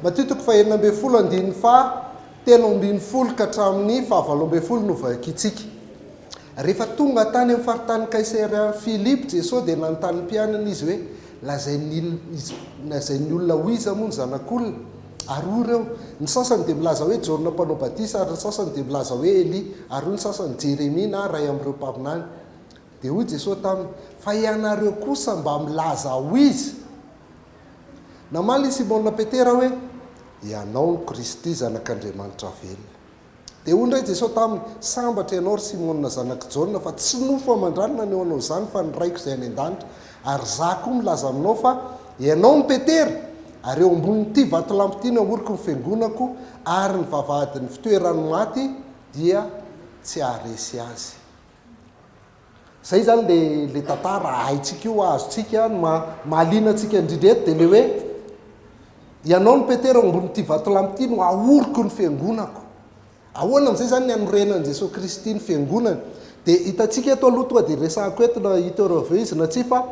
Matio toko fahenina ambin'ny folo andininy faha 13 ka hatramin'ny faha 18 no vakintsika. Rehefa tonga tany amin'ny faritanin'i Kaisaria Filipo Jesoa dia nanontany ny mpianany Izy hoe, Lazain'ny lazain'ny olona ho iza moa ny Zanak'olona? Ary hoy ireo, Ny sasany dia milaza hoe Jaona Mpanao Batisa, ary ny sasany dia milaza hoe Elia, ary hoy ny sasany, Jeremia na iray amin'ireo mpaminany. Dia hoy Jesoa taminy, Fa ianareo kosa mba milaza ho iza? Namaly i Simona Petera hoe, Ianao no Kristy, Zanak'Andriamanitra velona. Dia hoy indray Jesoa taminy, Sambatra ianao, ry Simona zanak'i Jaona, fa tsy nofo aman-drà no naneho anao izany, fa ny Raiko izay any an-danitra. Ary Izaho koa milaza aminao fa ianao no Petera, ary eo ambonin'ity vatolampy ity no haoriko ny fiangonako, ary ny vavahadin'ny fitoeran'ny maty dia tsy haharesy azy. Zay zany le le tantara haintsika io, azontsika, ny maha mahaliana antsika indrindra eto dia le hoe ianao no Petera eo ambonin'ity vatolampy ity no ahoriko ny fiangonako. Ahoana amin'izay zany ny hanorenan'i Jesoa Kristy ny fiangonany? Dia hitantsika eto aloha tonga dia resahako eto na hita eo avy eo izy na tsia fa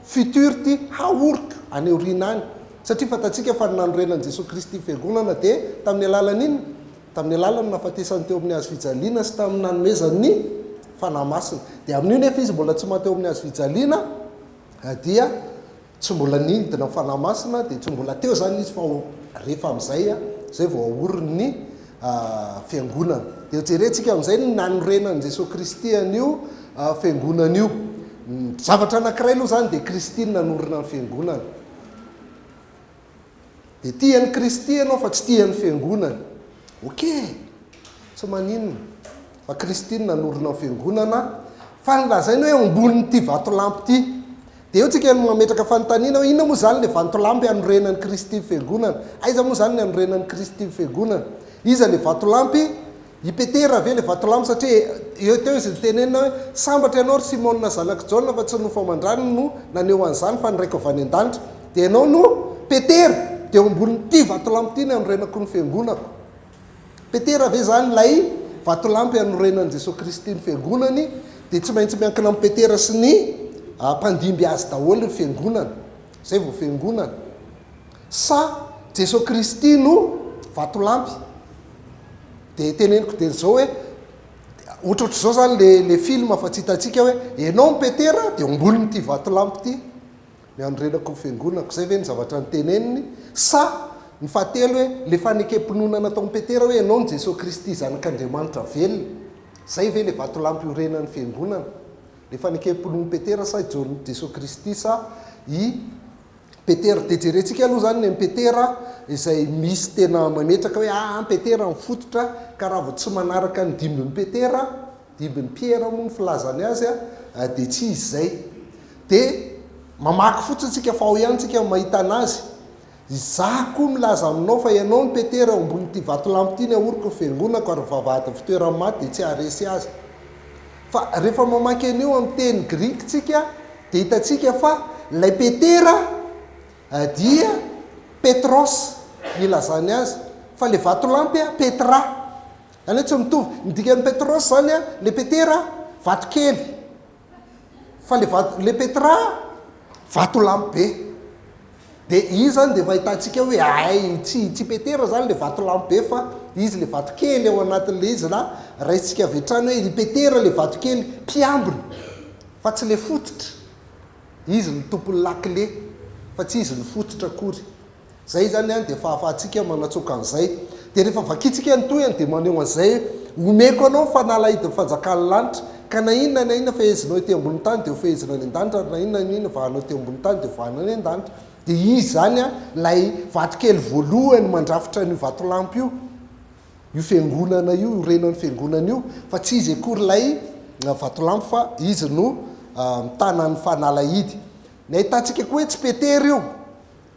futur ity haoriko any aoriana any satria fantatsika fa ny nanorenan'i Jesoa Kristy ny fiangonana dia tamin'ny alalan'inona? Tamin'ny alalan'ny nahafatesany teo amin'ny hazo fijaliana sy tamin'ny nanomezany ny Fanahy Masina. Dia amin'io nefa izy mbola tsy maty teo amin'ny hazo fijaliana dia tsy mbola nidina ny Fanahy Masina dia tsy mbola teo izany izy fa rehefa amin'izay izay vao aoriny ny fiangonana. Dia hojerentsika amin'izay ny nanorenan'i Jesoa Kristy an'io fiangonana io. Ny zavatra anankiray aloha izany dia Kristy no nanorina ny fiangonana. Dia tia an'i Kristy ianao fa tsy tia an'ny fiangonana. Ok! Tsy maninona. Fa Kristy no nanorina ny fiangonana. Fa ny lazainy hoe ambonin'ity vatolampy ity. Dia eo tsika no mametraka fanontaniana hoe inona moa izany ilay vatolampy anorenan'i Kristy ny fiangonana? Aiza moa izany ny anorenan'i Kristy ny fiangonana? Iza ilay vatolampy? I Petera ve ilay vatolampy satria eo teo izy nitenenina hoe, Sambatra ianao ry Simona zanak'i Jaona fa tsy nofo aman-drano no naneho an'izany fa ny Raiko avy any an-danitra. Dia ianao no Petera, dia eo ambonin'ity vatolampy ity no hanorenako ny fiangonako. Petera ve izany ilay vatolampy hanorenan'i Jesoa Kristy ny fiangonany? Dia tsy maintsy miankina amin'i Petera sy ny mpandimby azy daholo ny fiangonana. Izay vao fiangonana. Sa Jesoa Kristy no vatolampy? Dia teneniko dia izao hoe, ohatrohatr'izao izany le le film fa tsy hitantsika hoe, ianao ny Petera dia ambonin'ity vatolampy ity ny hanorenako ny fiangonako, izay ve ny zavatra noteneniny? Sa ny fahatelo hoe, le fanekem-pinoana nataon'i Petera hoe ianao no Jesoa Kristy Zanak'Andriamanitra velona, izay ve le vatolampy iorenan'ny fiangonana? Le fanekem-pinoan'i Petera sa i Jesoa Kristy sa i Petera. Dia jerentsika aloha izany ny an'i Petera izay misy tena mametraka hoe aa Petera ny fototra ka raha vao tsy manaraka ny dimbin'i Petera, dimbin'i Piera moa ny filazany azy dia tsy izy izay. Dia mamaky fotsiny tsika fa ao ihany tsika no mahita anazy. Izaho koa milaza aminao fa ianao no Petera eo ambonin'ity vatolampy ity ny ahoriko ny fiangonako ary ny vavahadin'ny fitoeran'ny maty dia tsy haharesy azy. Fa rehefa mamaky an'io amin'ny teny grika tsika dia hitantsika fa ilay Petera dia Petros ny ilazany azy fa ilay vatolampy Petra. Izany hoe tsy mitovy. Ny dikan'ny Petros izany ilay Petera vatokely fa ilay vato ilay Petra vatolampy be. Dia io izany dia efa ahitantsika hoe hay tsy tsy Petera izany ilay vatolampy be fa izy ilay vatokely ao anatin'ilay izy na raisintsika avy hatrany hoe i Petera ilay vatokely mpiambina fa tsy ilay fototra. Izy no tompon'ny lakile fa tsy izy no fototra akory. Izay izany an dia fahafahantsika manatsoaka an'izay. Dia rehefa vakintsika ny tohiny dia maneho an'izay hoe omeko anao ny fanalahidin'ny fanjakan'ny lanitra ka na inona na inona fehezinao ety ambonin'ny tany dia ho fehezina any an-danitra ary na inona na inona vahanao ety ambonin'ny tany dia ho vahana any an-danitra. Dia izy izany an ilay vatokely voalohany mandrafitra an'io vatolampy io, io fiangonana io, iorenan'ny fiangonana io, fa tsy izy akory ilay vatolampy fa izy no mitana ny fanalahidy. Ny ahitantsika koa hoe tsy Petera io.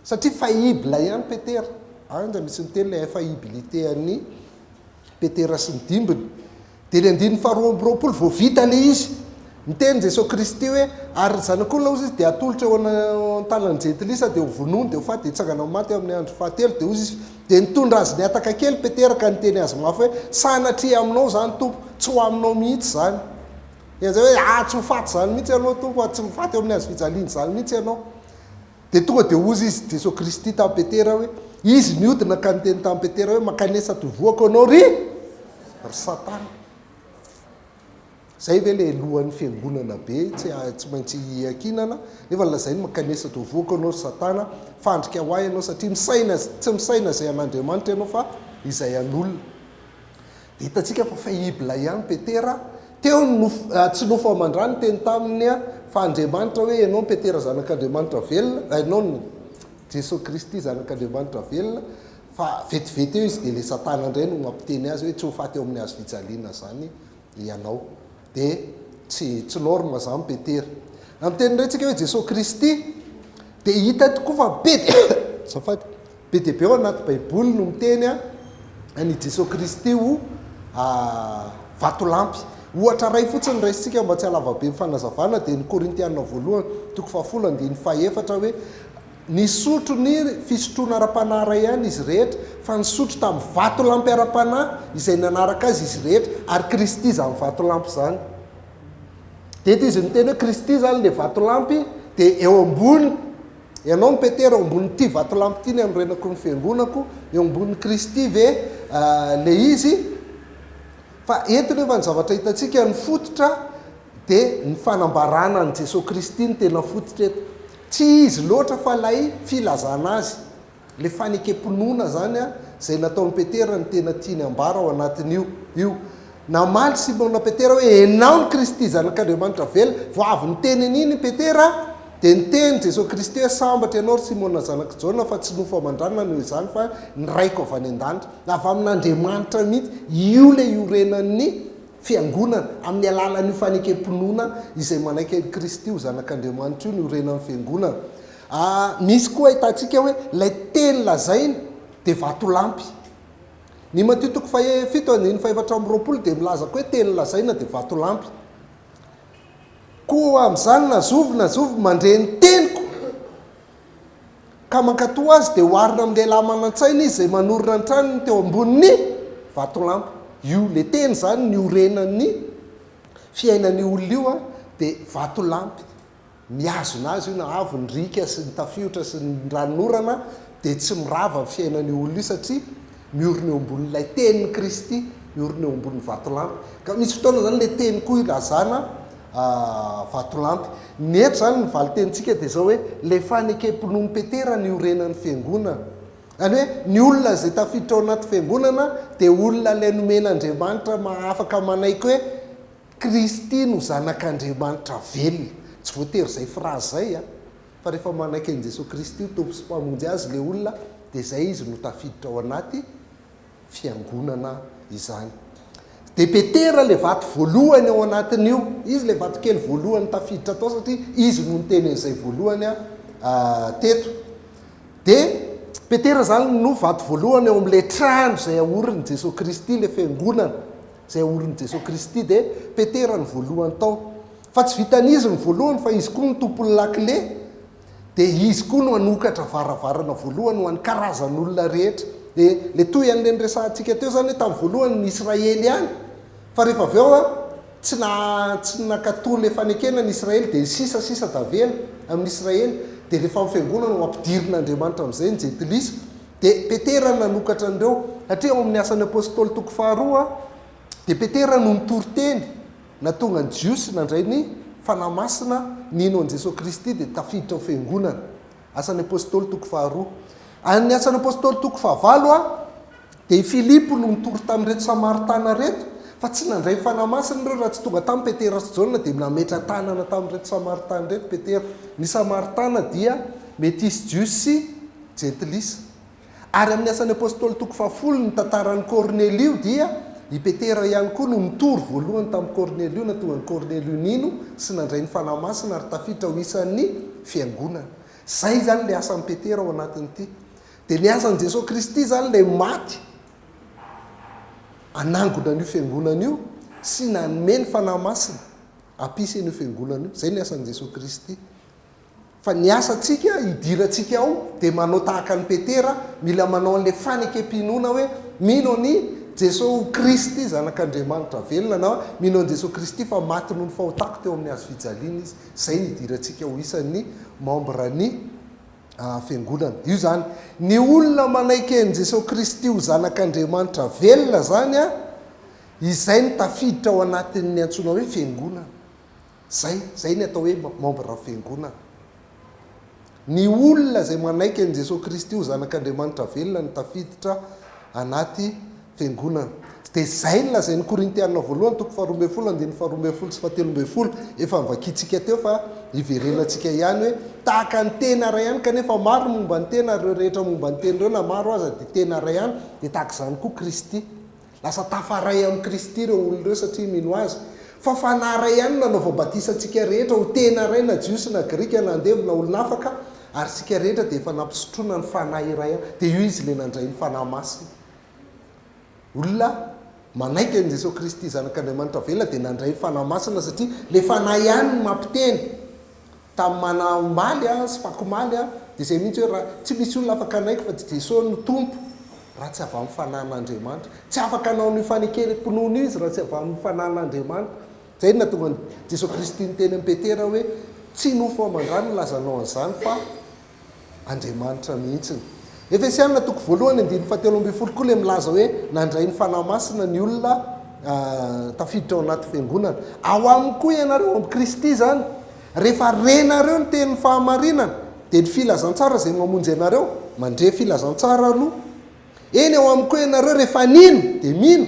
Satria faillible ihany Petera. Any misy miteny ilay infaillibilité an'i Petera sy ny dimbiny. Dia ny andininy faharoa amby 20 vao vita ilay izy. Niteny Jesoa Kristy hoe, Ary ny Zanak'olona hozy izy dia hatolotra eo an-tanan'ny jentilisa dia ho vonoiny dia ho faty dia hitsangana amin'ny maty amin'ny andro fahatelo. Dia hozy izy, dia nitondra azy nihataka kely Petera ka niteny azy mafy hoe, Sanatria aminao izany Tompo, tsy ho aminao mihitsy izany. Dia izay hoe, Ah, tsy ho faty izany mihitsy ianao Tompo, ah, tsy ho faty eo amin'ny hazo fijaliana izany mihitsy ianao. Dia tonga dia hozy izy, Jesoa Kristy, tamin'i Petera hoe, Izy niodina ka niteny tamin'i Petera hoe, Mankanesa tovoako anao ry ry Satana. Zay ve le lohan'ny fiangonana be tsy tsy maintsy iankinana nefa lazainy mankanesa tovoako anao ry Satana, fandrika ho ahy ianao satria misaina tsy misaina izay an'Andriamanitra ianao fa izay an'olona. Dia hitantsika fa faible ihany Petera, teo ny nofo, tsy nofo aman-dra niteny taminy fa Andriamanitra hoe ianao Petera zanak'Andriamanitra velona, ianao no Jesoa Kristy zanak'Andriamanitra velona, fa vetivety eo izy dia ilay satana indray no mampiteny azy hoe tsy ho faty eo amin'ny hazo fijaliana izany ianao. Dia tsy tsy norme izany Petera. Raha miteny indray tsika hoe Jesoa Kristy dia hita tokoa fa be dia azafady, be dia be ao anaty baiboly no miteny an' i Jesoa Kristy ho vatolampy. Ohatra iray fotsiny raisintsika mba tsy halava be ny fanazavana dia ny Korintiana voalohany toko fahafolo andininy fahefatra hoe Nisotro ny fisotroana ara-panahy iray ihany izy rehetra, fa nisotro tamin'ny vatolampy ara-panahy izay nanaraka azy izy rehetra, ary Kristy izany vatolampy izany. Dia eto izy miteny hoe Kristy izany ilay vatolampy, dia eo ambony, ianao no Petera, eo ambonin'ity vatolampy ity ny hanorenako ny fiangonako, eo ambonin'i Kristy ve ilay izy? Fa eto nefa ny zavatra hitantsika, ny fototra dia ny fanambarana an'i Jesoa Kristy no tena fototra eto. Tsy izy loatra fa ilay filazana azy, ilay fanekem-pinoana izany izay nataon'i Petera no tena tiany ambara ao anatin'io. Io. Namaly Simona Petera hoe, Ianao no Kristy Zanak'Andriamanitra velona. Vao avy niteny an'iny i Petera, dia niteny Jesoa Kristy hoe, Sambatra ianao ry Simona zanak'i Jaona fa tsy nofo aman-drano naneho izany fa ny Raiko avy any an-danitra. Avy amin'Andriamanitra mihitsy. Io ilay iorenan'ny Fiangonana, amin'ny alalan'io fanekem-pinoana izay manaiky an'i Kristy ho Zanak'Andriamanitra io no iorenan'ny Fiangonana. A, misy koa ahitantsika hoe ilay teny lazainy dia vatolampy. Ny Matio toko fahefito andininy fahefatra amby 20 dia milaza koa hoe teny lazaina dia vatolampy. Koa amin'izany na zovy na zovy mandre ny teniko, Ka mankatò azy dia oharina amin'ny lehilahy manan-tsaina izy izay manorina ny tranony teo ambonin'ny vatolampy. Io ilay teny izany niorenan'ny fiainan'io olona io dia vatolampy mihazona azy io na avy ny riaka sy ny tafiotra sy ny ranonorana dia tsy mirava ny fiainan'io olona io satria miorina eo ambonin'ilay tenin'i Kristy, miorina eo ambonin'ny vatolampy. Ka misy fotoana izany ilay teny koa ilazana vatolampy. Ny eto izany ny valin-tenintsika dia izao hoe, ilay fanekem-pinoan'i Petera niorenan'ny fiangonana. Izany hoe ny olona izay tafiditra ao anaty fiangonana dia olona ilay nomen'Andriamanitra maha-afaka manaiky hoe Kristy no Zanak'Andriamanitra velona. Tsy voatery izay phrase izay an! Fa rehefa manaiky an'i Jesoa Kristy ho Tompo sy Mpamonjy azy ilay olona dia izay izy no tafiditra ao anaty fiangonana izany. Dia Petera ilay vato voalohany ao anatin'io. Izy ilay vatokely voalohany tafiditra tao satria izy no niteny an'izay voalohany teto. Dia Petera izany no vato voalohany ao amin'ilay trano izay aorin'i Jesoa Kristy, ilay fiangonana izay aorin'i Jesoa Kristy dia Petera no voalohany tao. Fa tsy vitan'izy ny voalohany fa izy koa no tompon'ny lakile, dia izy koa no hanokatra varavarana voalohany ho an'ny karazan'olona rehetra. Dia ilay toy an'ilay niresahantsika teo izany hoe tamin'ny voalohany ny Israely ihany, fa rehefa avy eo tsy na tsy nankatò ilay fanekena ny Israely dia ny sisa sisa tavela amin'ny Israely, dia rehefa amin'ny fiangonana no ampidirin'Andriamanitra amin'izay ny jentilisa. Dia Petera no nanokatra an'ireo, satria ao amin'ny Asan'ny Apostoly toko faharoa dia Petera no nitory teny. Nahatonga ny Jiosy nandray ny Fanahy Masina nino an'i Jesoa Kristy dia tafiditra ao Fiangonana. Asan'ny Apostoly toko faharoa. Any Asan'ny Apostoly toko fahavalo a, dia i Filipo no nitory tamin'ireto Samaritana ireto fa tsy nandray ny Fanahy Masina ireo raha tsy tonga tamin'i Petera sy Jaona dia nametra-tanana tamin'ireto Samaritana ireto Petera. Ny Samaritana dia metisy Jiosy sy Jentilisa. Ary amin'ny Asan'ny Apostoly toko fahafolo ny tantaran'i Kornelio dia i Petera ihany koa no nitory voalohany tamin'i Kornelio na tonga an'i Kornelio nino sy nandray ny Fanahy Masina ary tafiditra ho isan'ny Fiangonana. Izay izany ilay asan'i Petera ao anatin'ity. Dia ny asan'i Jesoa Kristy izany ilay maty hanangona an'io Fiangonana io sy nanome ny Fanahy Masina hampisy an'io Fiangonana io. Izay ny asan'i Jesoa Kristy. Fa ny asantsika, idirantsika ao, dia manao tahaka an'i Petera, mila manao an'ilay fanekem-pinoana hoe mino an'i Jesoa ho Kristy, Zanak'Andriamanitra velona, na mino an'i Jesoa Kristy fa maty noho ny fahotako teo amin'ny hazo fijaliana Izy. Izay no idirantsika ho isan'ny membre-n'ny. Fiangonana. Io izany, ny olona manaiky an'i Jesoa Kristy ho Zanak'Andriamanitra velona izany an, izay no tafiditra ao anatin'ny antsoina hoe Fiangonana. Izay, izay ny atao hoe membre Fiangonana. Ny olona izay manaiky an'i Jesoa Kristy ho Zanak'Andriamanitra velona no tafiditra anaty Fiangonana. Dia izay no lazain'ny Korintiana voalohany toko faharoa ambin'ny folo andininy faharoa ambin'ny folo sy fahatelo ambin'ny folo, efa novakintsika teo fa hiverenantsika ihany hoe, tahaka ny tena iray ihany kanefa maro ny momba ny tena ary ireo rehetra momba ny tena ireo na maro aza dia tena iray ihany, dia tahaka izany koa Kristy. Lasa tafaray amin'i Kristy ireo olona ireo satria mino Azy. Fa Fanahy iray ihany no nanaovam-batisa antsika rehetra ho tena iray na Jiosy na Grika na andevo na olon'afaka ary isika rehetra dia efa nampisotroina ny Fanahy iray ihany. Dia io izy ilay nandray ny Fanahy Masina. Olona manaiky an'i Jesoa Kristy Zanak'Andriamanitra velona dia nandray ny Fanahy Masina satria ilay Fanahy ihany no mampiteny. Tamin'ny mana omaly sy fakomaly dia izay mihitsy hoe raha tsy misy olona afaka hanaiky fa tsy Jesoa no Tompo raha tsy avy amin'ny Fanahin'Andriamanitra. Tsy afaka hanao an'io fanekem-pinoana io izy raha tsy avy amin'ny Fanahin'Andriamanitra. Izay no nahatonga an'i Jesoa Kristy niteny amin'i Petera hoe tsy nofo aman-drà no nilazanao an'izany fa Andriamanitra mihitsiny. Efesiana toko voalohany andininy fahatelo ambin'ny folo koa ilay milaza hoe nandray ny Fanahy Masina ny olona tafiditra ao anaty fiangonana. Ao aminy koa ianareo, ao amin'i Kristy izany. Rehefa renareo ny tenin'ny fahamarinana, dia ny filazantsara izay mamonjy anareo, mandre filazantsara aloha. Eny, ao aminy koa ianareo, rehefa nino, dia mino,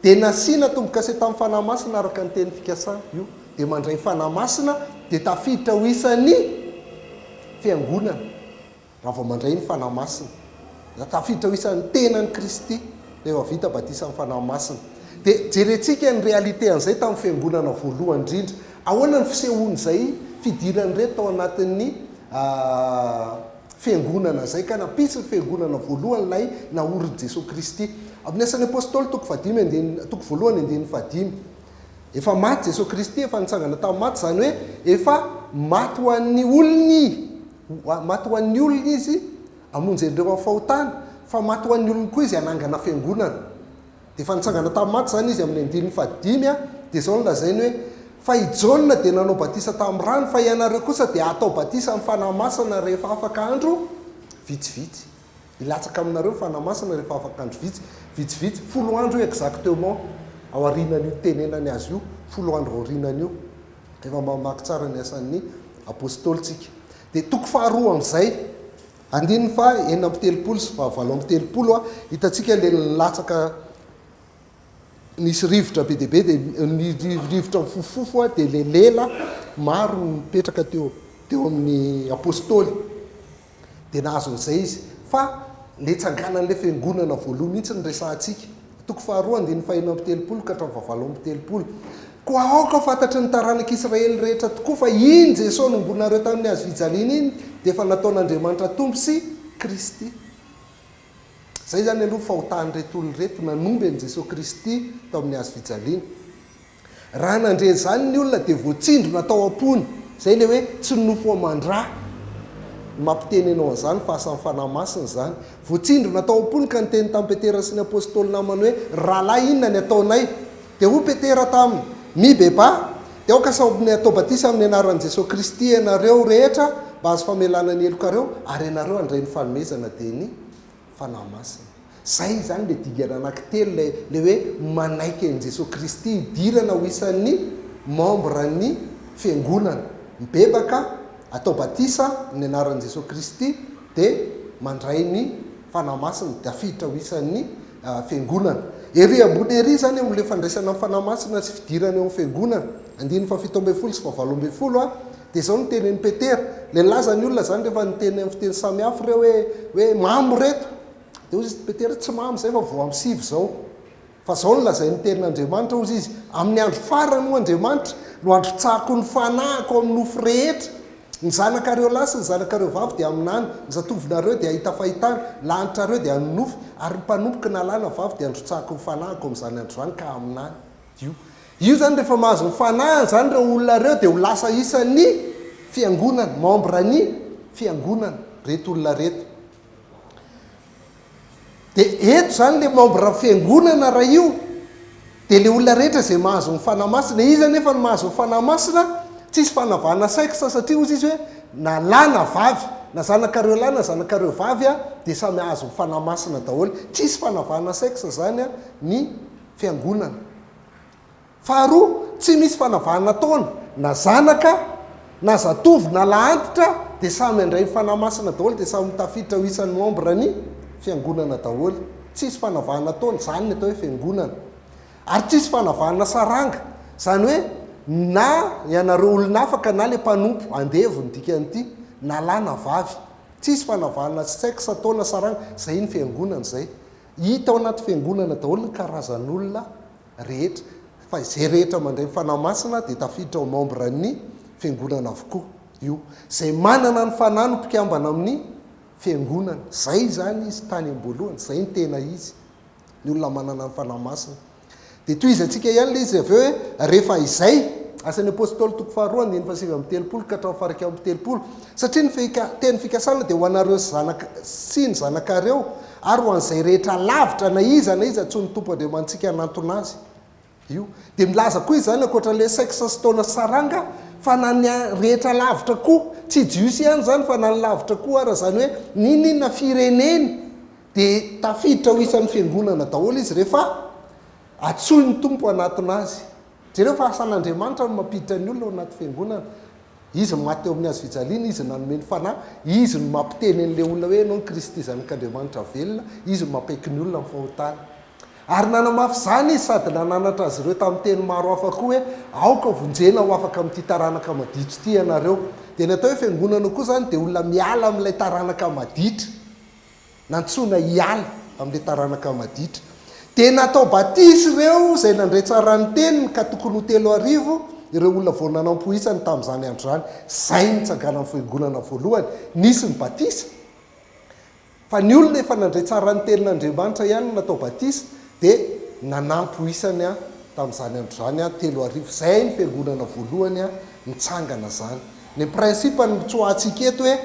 dia nasiana tombo-kase tamin'ny Fanahy Masina araka ny teny fikasana. Io, dia mandray Fanahy Masina, dia tafiditra ho isan'ny Fiangonana, raha vao mandray ny Fanahy Masina. Raha tafiditra ho isan'ny tenan'i Kristy, rehefa vita batisan'ny Fanahy Masina. Dia jerentsika ny réalité an'izay tamin'ny Fiangonana voalohany indrindra. Ahoana ny fisehoan'izay fidiran'ireto tao anatin'ny Fiangonana izay ka nampisy ny Fiangonana voalohany ilay naorin'i Jesoa Kristy. Amin'ny Asan'ny Apostoly toko fahadimy andininy, toko voalohany andininy fahadimy. Efa maty Jesoa Kristy, efa nitsangana tamin'ny maty, izany hoe efa maty ho an'ny olony, maty ho an'ny olony Izy hamonjy an'ireo amin'ny fahotana, fa maty ho an'ny olony koa Izy hanangana Fiangonana. Dia efa nitsangana tamin'ny maty izany izy amin'ny andininy fahadimy, dia izao no lazainy hoe, Fa i Jaona dia nanao batisa tamin'ny rano, fa ianareo kosa dia hatao batisa amin'ny Fanahy Masina rehefa afaka andro vitsivitsy. Hilatsaka aminareo ny Fanahy Masina rehefa afaka andro vitsy, vitsivitsy, folo andro io exactement, aorianan'io nitenenany azy io, folo andro aorianan'io. Efa mamaky tsara ny asan'ny Apostoly tsika. Dia toko faharoa amin'izay. Andininy faha 36 sy faha 38, hitantsika ilay nilatsaka nisy rivotra be dia be dia ny rivotra mifofofofo dia ilay lela maro nipetraka teo teo amin'ny apostoly dia nahazo an'izay izy fa ilay tsanganan'ilay fiangonana voalohany mihitsy no resahantsika. Toko faharoa andininy faha-36 ka hatramin'ny faha-38. Koa aoka ho fantatry ny taranak'Israely rehetra tokoa fa iny Jesoa nombonareo tamin'ny hazo fijaliana iny dia efa nataon'Andriamanitra Tompo sy Kristy. Izay izany aloha fahotan'ireto olona ireto nanomby an'i Jesoa Kristy tao amin'ny hazo fijaliana. Raha nandre izany ny olona dia voatsindrona tao am-pony. Izay ilay hoe tsy ny nofo aman-dra no mampiteny anao an'izany fa asan'ny Fanahy Masina izany. Voatsindrona tao am-pony ka niteny tamin'i Petera sy ny Apostoly namany hoe, Ry rahalahy, inona ny ataonay? Dia hoy Petera taminy, Mibebaha, dia aoka samy hatao batisa amin'ny anaran'i Jesoa Kristy ianareo rehetra mba hahazo famelana ny helokareo, ary ianareo handray ny fanomezana dia ny Fanahy Masina. Zay izany le dingana anankitelo le le hoe manaiky an'i Jesoa Kristy hidirana ho isan'ny membre ny fiangonana. Mibebaka, atao batisa amin'ny anaran'i Jesoa Kristy dia mandray ny Fanahy Masina, tafiditra ho isan'ny fiangonana. Ery ambony ery izany amin'ilay fandraisana ny Fanahy Masina sy fidirana eo amin'ny fiangonana, andininy faha-17 sy faha-18 dia izao no tenin'i Petera, ilay nilaza ny olona izany rehefa niteny amin'ny fiteny samihafa ireo hoe hoe mamo ireto, dia hoy izy Petera, tsy mamo izay fa vao amin'ny sivy izao. Fa izao no lazain'ny tenin'Andriamanitra, hoy izy, amin'ny andro farany, hoy Andriamanitra, no handrotsahako ny fanahiko amin'ny nofo rehetra. Ny zanakareo lahy sy ny zanakareo vavy dia haminany, ny zatovonareo dia hahita fahitana, ny lanitrareo dia hanonofy, ary ny mpanompoko na lahy na vavy dia handrotsahako ny fanahiko amin'izany andro izany ka haminany. Io. Io izany rehefa mahazo ny fanahiny izany ireo olona ireo dia ho lasa isan'ny fiangonana, membre ny fiangonana ireto olona ireto. Dia eto izany ilay membre fiangonana raha io dia ilay olona rehetra izay mahazo ny Fanahy Masina. Iza anefa no mahazo ny Fanahy Masina? Tsisy fanavahana sexe satria hozy izy hoe na lahy na vavy. Na zanakareo lahy na zanakareo vavy dia samy hahazo ny Fanahy Masina daholo. Tsisy fanavahana sexe izany ny fiangonana. Faharoa, tsy misy fanavahana taona, na zanaka, na zatovo, na lahantitra dia samy handray ny Fanahy Masina daholo dia samy ho tafiditra ho isan'ny membre ny fiangonana daholo. Tsisy fanavahana taona, izany ny atao hoe fiangonana. Ary tsisy fanavahana saranga, izany hoe na ianareo olon'afaka na le mpanompo, andevo ny dikan'ity, na lahy na vavy. Tsisy fanavahana sexe, taona, saranga, izay ny fiangonana izay. Hita ao anaty fiangonana daholo ny karazan'olona rehetra, fa izay rehetra mandray ny Fanahy Masina dia tafiditra ho membre ny fiangonana avokoa. Io. Izay manana ny Fanahy no mpikambana amin'ny fiangonana. Izay izany izy tany am-boalohany, izay ny tena izy. Ny olona manana ny Fanahy Masina. Dia tohizantsika ihany ilay izy avy eo hoe rehefa izay, Asan'ny Apostoly toko faharoa andininy faha-39 ka hatramin'ny faha-31, satria ny fika, teny fikasana dia ho anareo sy zanaka, sy ny zanakareo ary ho an'izay rehetra lavitra na iza na iza antsoin'ny Tompo Andriamanitsika hanantona azy. Io. Dia milaza koa izany ankoatra ilay sexe sy taona sy saranga fa na ny rehetra lavitra koa, tsy Jiosy ihany izany fa na ny lavitra koa ara, izany hoe n'inon'inona fireneny Dia tafiditra ho isan'ny fiangonana daholo izy rehefa antsoin'ny Tompo hanatona azy. Jereo fa asan'Andriamanitra no mampiditra ny olona ao anaty fiangonana. Izy no maty teo amin'ny hazo fijaliana, Izy no nanome ny Fanahy, Izy no mampiteny an'ilay olona hoe ianao no Kristy Zanak'Andriamanitra velona, Izy no mampiaiky ny olona amin'ny fahotana. Ary nanamafy izany Izy sady nananatra azy ireo tamin'ny teny maro hafa koa hoe, Aoka vonjena ho afaka amin'ity taranaka maditra ity ianareo. Dia ny atao hoe fiangonana koa izany dia olona miala amin'ilay taranaka maditra. Nantsoina hiala amin'ilay taranaka maditra. Dia natao batisa ireo izay nandray tsara ny teniny, ka tokony ho 3000 ireo olona vao nanampo isany tamin'izany andro izany. Izay no nitsanganan'ny fiangonana voalohany. Nisy ny batisa, fa ny olona efa nandray tsara ny tenin'Andriamanitra ihany no natao batisa, dia nanampo isany tamin'izany andro izany, 3000. Izay ny fiangonana voalohany nitsangana izany. Ny principe no tsoahantsika eto hoe,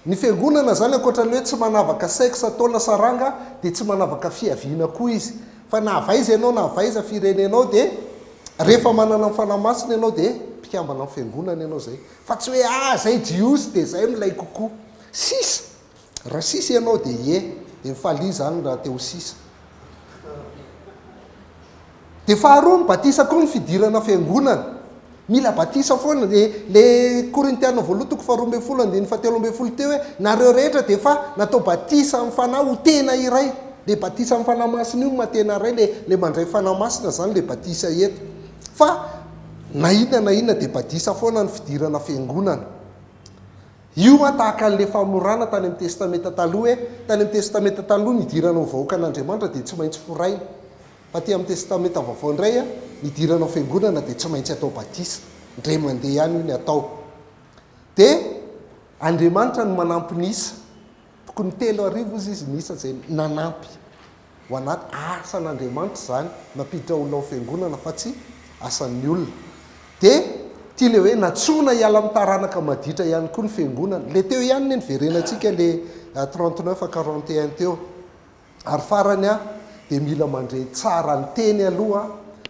Ny fiangonana zany ankoatra ny hoe tsy manavaka sexe, taona, saranga dia tsy manavaka fiaviana koa izy. Fa na avy aiza ianao na avy aiza firenenao dia rehefa manana ny Fanahy Masina ianao dia mpikambana amin'ny fiangonana ianao zay. Fa tsy hoe ah zay jiosy dia zay milay kokoa. Sisa! Raha sisa ianao dia ie, dia mifalia zany raha te ho sisa. Dia faharoa ny batisa koa ny fidirana fiangonana. Mila batisa foana. Le le Korintiana voalohany toko faharoa ambin'ny folo andininy fahatelo ambin'ny folo teo hoe nareo rehetra dia efa natao batisa amin'ny Fanahy ho tena iray. Le batisa amin'ny Fanahy Masina io no maha tena iray, le le mandray Fanahy Masina zany le batisa eto. Fa na inona na inona dia batisa foana ny fidirana fiangonana. Io an tahaka an'le famorana tany amin'ny Testamenta Taloha hoe tany amin'ny Testamenta Taloha ny hidirana ho vahoakan'Andriamanitra dia tsy maintsy foraina. Fa aty amin'ny Testamenta Vaovao indray, ny hidirana ao fiangonana dia tsy maintsy atao batisa. Indray mandeha ihany io ny atao. Dia Andriamanitra no manampy ny isa. Tokony 3000 hozy izy ny isa izay nanampy ho anaty. Asan'Andriamanitra izany, nampiditra olona ao fiangonana fa tsy asan'ny olona. Dia ity ilay hoe nantsoina hiala amin'ny taranaka maditra ihany koa ny fiangonana. Ilay teo ihany anie niverenantsika ilay 39 à 41 teo. Ary farany an, dia mila mandre tsara ny teny aloha,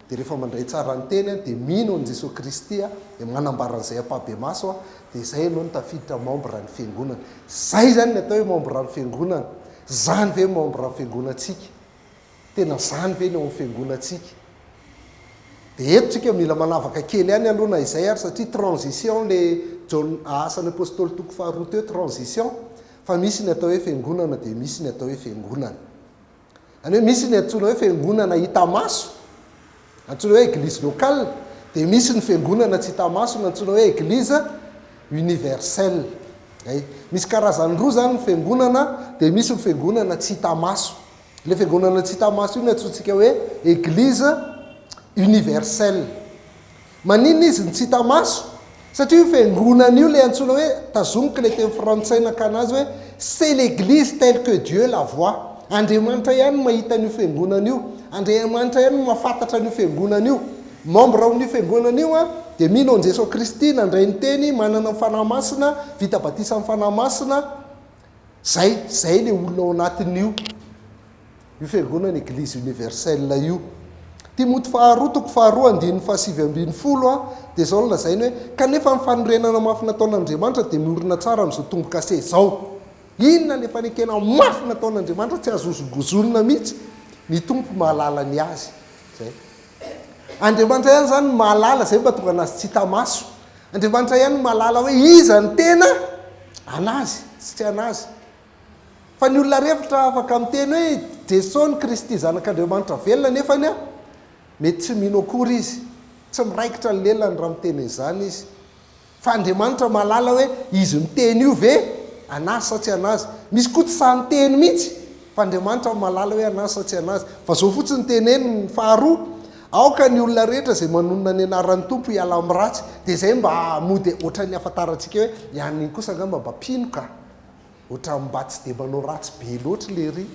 dia rehefa mandray tsara ny teny an, dia mino an'i Jesoa Kristy an, dia manambara an'izay ampahibemaso an, dia izay ianao no tafiditra membre ny fiangonana. Izay izany ny atao hoe membre ny fiangonana. Izany ve membre ny fiangonantsika? Tena izany ve ny ao amin'ny fiangonantsika? Dia eto tsika mila manavaka kely ihany aloha na izay ary satria transition le Jaona, Asan'ny Apostoly toko faharoa teo transition, Fa misy ny atao hoe fiangonana dia misy ny atao hoe fiangonana. Izany hoe misy ny antsoina hoe fiangonana hita maso, antsoina hoe église locale, dia misy ny fiangonana tsy hita maso nantsoina hoe église universelle. Zay. Misy karazany roa izany ny fiangonana, dia misy ny fiangonana tsy hita maso. Ilay fiangonana tsy hita maso io no antsointsika hoe église universelle. Maninona izy no tsy hita maso? Satria io fiangonana io ilay antsoina hoe, tazomiko ilay teny frantsay nakana azy hoe, c'est l'église telle que Dieu la voit. Andriamanitra ihany no mahita an'io fiangonana io. Andriamanitra ihany no mahafantatra an'io fiangonana io. Membre ao amin'io fiangonana io an, dia mino an'i Jesoa Kristy, nandray ny teny, manana ny Fanahy Masina, vita batisa amin'ny Fanahy Masina, zay, zay ilay olona ao anatin'io. Io fiangonana Eglise Universelle io. Timoty faharoa toko faharoa andininy faha 19. dia izao no lazainy hoe, Kanefa ny fanorenana mafy nataon'Andriamanitra dia miorina tsara amin'izao tombo-kase izao. Inona ilay fanekena mafy nataon'Andriamanitra tsy azo hozongozonina mihitsy? Ny Tompo mahalala ny azy. Izay. Andriamanitra ihany izany no mahalala, izay mba tonga an'azy tsy hita maso. Andriamanitra ihany no mahalala hoe iza no tena an'azy sy tsy an'azy. Fa ny olona rehetra afaka miteny hoe Jesoa no Kristy Zanak'Andriamanitra velona nefany an, mety tsy mino akory izy. Tsy miraikitra ny lelany raha miteny an'izany izy. Fa Andriamanitra mahalala hoe izy miteny io ve an'azy sa tsy an'azy. Misy koa tsy sahy miteny mihitsy fa Andriamanitra mahalala hoe an'azy sa tsy an'azy. Fa zao fotsiny teneniny. Faharoa, aoka ny olona rehetra izay manonona ny anaran'ny Tompo hiala amin'ny ratsy. Dia izay mba mody ohatran'ny ahafantarantsika hoe i anona iny kosa angamba mba mpino ka. Ohatran'ny mba tsy dia manao ratsy be loatra lery.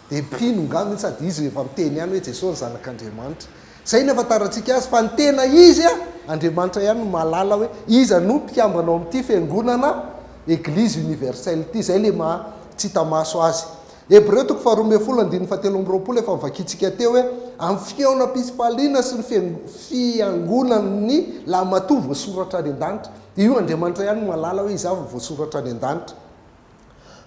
Dia mpino ngah mihitsy sady izy efa miteny ihany hoe Jesoa ny zanak'Andriamanitra. Izay no ahafantarantsika azy fa ny tena izy Andriamanitra ihany no mahalala hoe iza no mpikambana ao amin'ity fiangonana Eglise Universelle ity. Izay ilay maha tsy hita maso azy. Hebreo toko faharoa ambin'ny folo andininy fahatelo amby roapolo efa novakintsika teo hoe amin'ny fihaonam-pifaliana sy ny fiangonan'ny lahimatoa voasoratra any an-danitra. Dia io Andriamanitra ihany no mahalala hoe iza avy no voasoratra any an-danitra.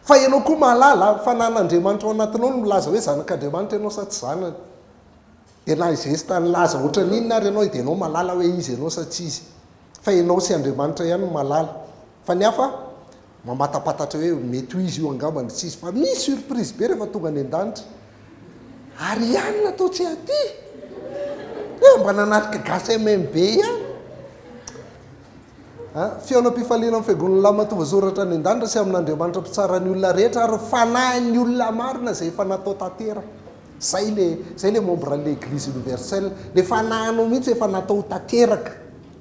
Fa ianao koa mahalala, ny fanan'Andriamanitra ao anatinao no milaza hoe zanak'Andriamanitra ianao sa tsy zanany. Dia na hizesta nilaza ohatran'inona ary ianao dia ianao mahalala hoe iza ianao sa tsy izy. Fa ianao sy Andriamanitra ihany no mahalala. Fa ny hafa mamatapatatra hoe mety ho izy io angamba na tsy izy. Fa misy surprise be rehefa tonga any an-danitra. Ary ihany natao tsy aty. Eh, mba nanatrika gasy MMB ihany. Ah, fihaonam-pifaliana amin'ny fiangonan'ny lahimatoa voasoratra any an-danitra sy amin'Andriamanitra mpitsara ny olona rehetra ary fanahin'ny olona marina izay efa natao tanteraka. Zay le, zay le membre an'le Eglise universelle. Le fanahinao mihitsy efa natao tanteraka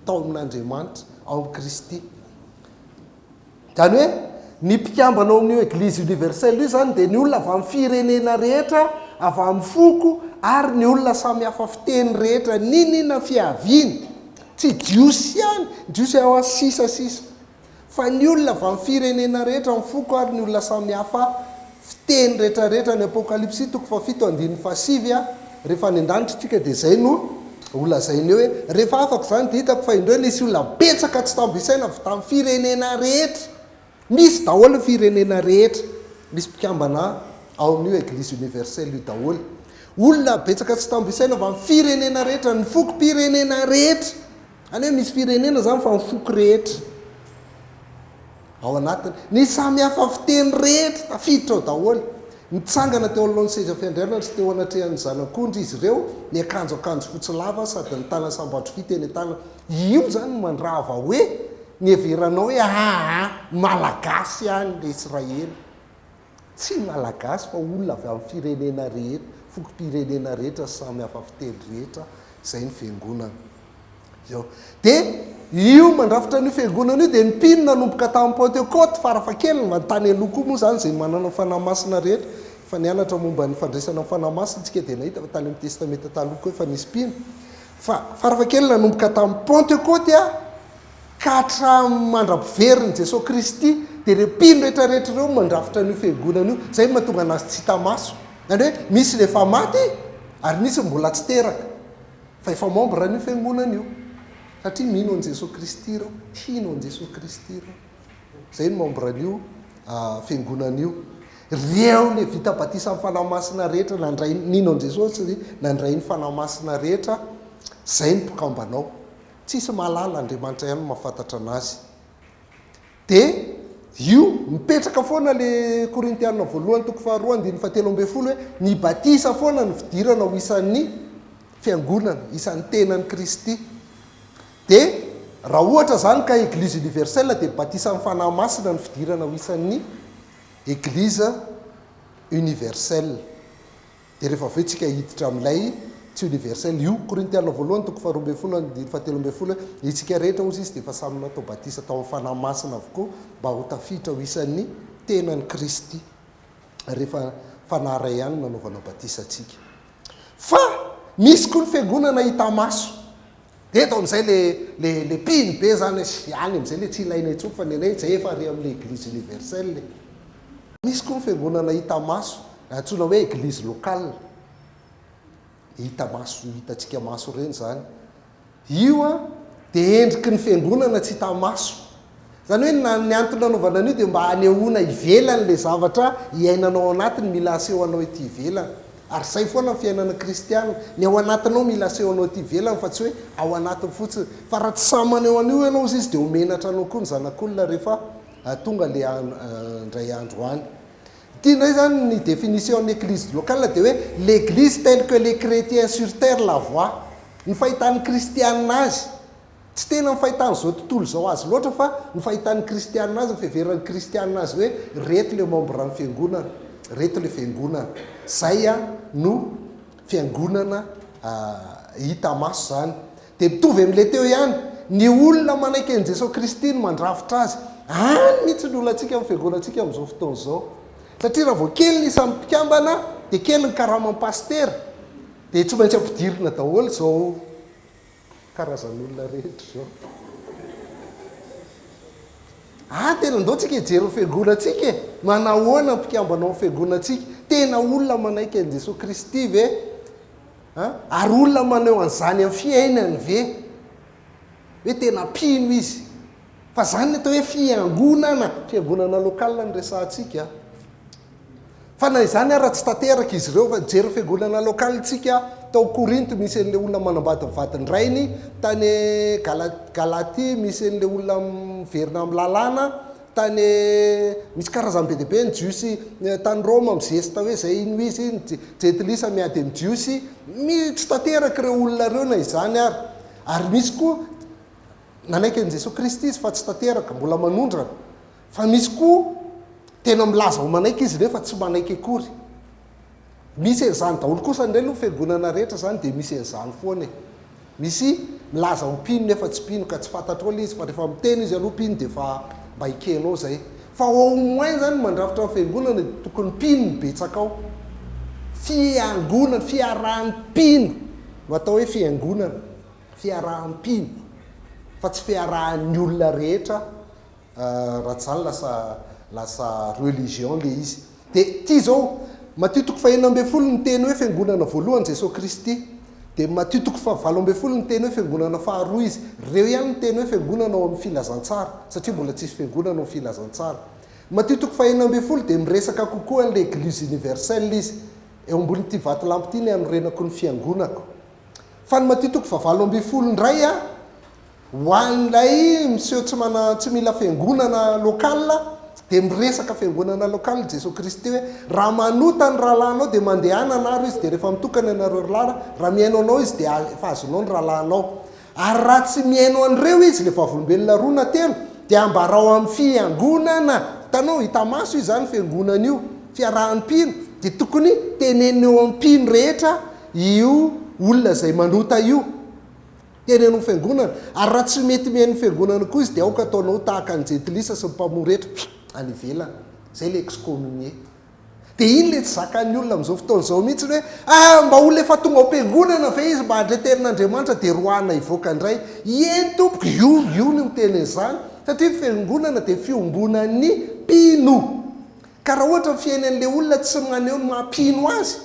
tao amin'Andriamanitra, ao amin'i Kristy. Izany hoe, ny mpikambana ao amin'io Eglizy Universelle io izany dia ny olona avy amin'ny firenena rehetra, avy amin'ny foko, ary ny olona samy hafa fiteny rehetra, n'inon'inona fiaviany. Tsy Jiosy ihany, ny Jiosy ao sisa sisa. Fa ny olona avy amin'ny firenena rehetra, ny foko ary ny olona samy hafa fiteny rehetra rehetra. Ny Apokalypsy toko fahafito andininy fahasivy a, rehefa any an-danitra isika dia izay no ho lazainy eo hoe, rehefa afaka izany dia hitako fa indreo nisy olona betsaka tsy tambo isaina avy tamin'ny firenena rehetra. Misy daholo ny firenena rehetra, misy mpikambana ao amin'io Eglise Universelle io daholo. Olona betsaka tsy tambo isaina avy amin'ny firenena rehetra, ny fokom-pirenena rehetra. Any hoe misy firenena izany fa ny foko rehetra ao anatiny. Ny samy hafa fiteny rehetra tafiditra ao daholo. Nitsangana teo anoloan'ny seza fiandrianana sy teo anatrehan'ny Zanak'ondry izy ireo, niakanjo akanjo fotsy lava sady nitana sambatrofia teny an-tanany. Io izany no mandrava hoe ny heveranao hoe aa Malagasy ihany ilay Israely. Tsy Malagasy fa olona avy amin'ny firenena rehetra, fokom-pirenena rehetra sy samy hafa fiteny rehetra, izay ny fiangonana. Izao. Dia io mandrafitra an'io fiangonana io dia ny mpino nanomboka tamin'ny Pentecote farafahakeliny, mba tany aloha koa moa izany izay manana ny Fanahy Masina rehetra, efa nianatra momba ny fandraisana ny Fanahy Masina isika dia nahita fa tany amin'ny Testamenta Taloha koa efa nisy mpino. Fa farafahakeliny nanomboka tamin'ny Pentecote ka hatramin'ny mandra-piverin'i Jesoa Kristy dia ireo mpino rehetra rehetra ireo no mandrafitra an'io fiangonana io, izay no mahatonga an'azy tsy hita maso. Izany hoe misy ny efa maty ary misy ny mbola tsy teraka fa efa membre an'io fiangonana io satria mino an'i Jesoa Kristy ireo, hino an'i Jesoa Kristy ireo. Izay no membre an'io fiangonana io. Ireo le vita batisa amin'ny Fanahy Masina rehetra nandray nino an'i Jesosy nandray ny Fanahy Masina rehetra, izay no mpikambana ao. Tsisy mahalala, Andriamanitra ihany no mahafantatra anazy. Dia io, mipetraka foana le Korintiana voalohany toko faharoa andininy fahatelo ambin'ny folo hoe ny batisa foana no fidirana ho isan'ny fiangonana, isan'ny tenan'i Kristy. Dia raha ohatra izany ka Eglise universelle dia batisan'ny Fanahy Masina no fidirana ho isan'ny Eglise universelle. Dia rehefa avy eo tsika hiditra amin'ilay tsy universel io. Korintiana voalohany toko faharoa ambin'ny folo andininy fahatelo ambin'ny folo hoe, Isika rehetra hozy izy dia efa samy natao batisa tao amin'ny Fanahy Masina avokoa mba ho tafiditra ho isan'ny tenan'i Kristy. Rehefa Fanahy iray ihany no nanaovana batisa antsika. Fa misy koa ny fiangonana hita maso. Eto amin'izay le le le mpino be zany sy any amin'izay le tsy ilaina intsony fa ny anay zay efa ary amin'le eglise universelle e. Misy koa ny fiangonana hita maso, antsoina hoe eglise locale. Hita maso, hitantsika maso ireny izany. Io an, Dia endriky ny fiangonana tsy hita maso. Izany hoe na ny antony nanaovana an'io dia mba hanehoana ivelany ilay zavatra iainanao ao anatiny mila aseho anao ety ivelany. Ary izay foana ny fiainana kristiana. Ny ao anatinao mila asehonao ety ivelany fa tsy hoe ao anatiny fotsiny. Fa raha tsy sahy maneho an'io ianao hozy izy dia ho menatra anao koa ny zanak'olona rehefa tonga ilay indray andro any. Ity indray izany ny définition ny église locale dia hoe l'église telle que les chrétiens sur terre la voient. Ny fahitan'ny kristiana azy. Tsy tena ny fahitan'izao tontolo izao azy loatra fa ny fahitan'ny kristiana azy, ny fiheveran'ny kristiana azy hoe reto le membre ny fiangonana, reto le fiangonana. Zay no fiangonana hita maso zany. Dia mitovy amin'ilay teo ihany, ny olona manaiky an'i Jesoa Kristy no mandrafitra azy. Any mihitsy ny olantsika amin'ny fiangonantsika amin'izao fotoana izao. Satria raha vao kely ny isan'ny mpikambana dia kely ny karaman'ny pasitera. Dia tsy maintsy ampidirina daholo izao karazan'olona rehetra izao. Ah, tena ndao tsika hijery ny fiangonantsika e! Manahoana ny mpikambana ao amin'ny fiangonantsika? Tena olona manaiky an'i Jesoa Kristy ve? An? Ary olona maneho an'izany amin'ny fiainany ve? Hoe tena mpino izy? Fa izany ny atao hoe fiangonana, fiangonana locale no resahantsika. Fa na izany ara tsy tanteraka izy ireo fa nijery ny fiangonana locale tsika tao Korinto misy an'ilay olona manambady ny vadin-drainy, tany Galatia misy an'ilay olona miverina amin'ny lalàna, tany misy karazany be dia be ny jiosy tany Roma mizesta hoe izay no izy, ny jentilisa miady amin'ny jiosy, tsy tanteraka ireo olona ireo na izany ara. Ary misy koa nanaiky an'i Jesoa Kristy izy fa tsy tanteraka, mbola manondrana. Fa misy koa tena milaza ho manaiky izy nefa tsy manaiky akory. Misy an'izany daholo kosa indray aloha fiangonana rehetra izany dia misy an'izany foana e. Misy milaza ho mpino nefa tsy mpino ka tsy fantatrao ilay izy fa rehefa miteny izy aloha mpino dia efa mba ekenao izay. Fa au moins izany mandrafitra ny fiangonana dia tokony mpino no betsaka ao. Fiangonana, fiarahan'ny mpino no atao hoe fiangonana. Fiarahan'ny mpino fa tsy fiarahan'ny olona rehetra. Raha tsy izany lasa lasa religion le izy. Dia ity izao, Matio toko faha-16 niteny hoe fiangonana voalohany Jesoa Kristy. Dia Matio toko faha-18 niteny hoe fiangonana faharoa izy. Ireo ihany niteny hoe fiangonana ao amin'ny filazantsara, satria mbola tsisy fiangonana ao filazantsara. Matio toko faha-16 dia miresaka kokoa an'ilay Eglise universelle izy. Eo ambonin'ity vatolampy ity ny hanorenako ny fiangonako. Fa ny Matio toko faha-18 indray an, Ho an'ilay miseho tsy mana tsy mila fiangonana local dia miresaka fiangonana local Jesoa Kristy hoe raha manota ny rahalahinao dia mandehana anaro izy dia rehefa mitokana ianareo ry lara raha mihaino anao izy dia efa azonao ny rahalahinao ary raha tsy mihaino an'ireo izy ilay vavolombelona roa na telo dia ambarao amin'ny fiangonana hitanao hita maso izany fiangonana io fiarahan'ny mpino dia tokony tenenina eo amin'ny mpino rehetra io olona izay manota io Teneno ny fiangonana, ary raha tsy mety mihaino ny fiangonana koa izy dia aoka ataonao tahaka ny jentilisa sy ny mpamory hetra any ivelany. Izay ilay excommunier. Dia iny ilay tsy zakan'ny olona amin'izao fotoana izao mihitsy hoe, ah, mba olona efa tonga ao am-piangonana ve izy mba handre tenin'Andriamanitra dia roahina hivoaka indray. Eny tompoko, io, io no miteny an'izany. Satria ny fiangonana dia fiombonan'ny mpino. Ka raha ohatra ny fiainan'ilay olona tsy maneho ny maha mpino azy,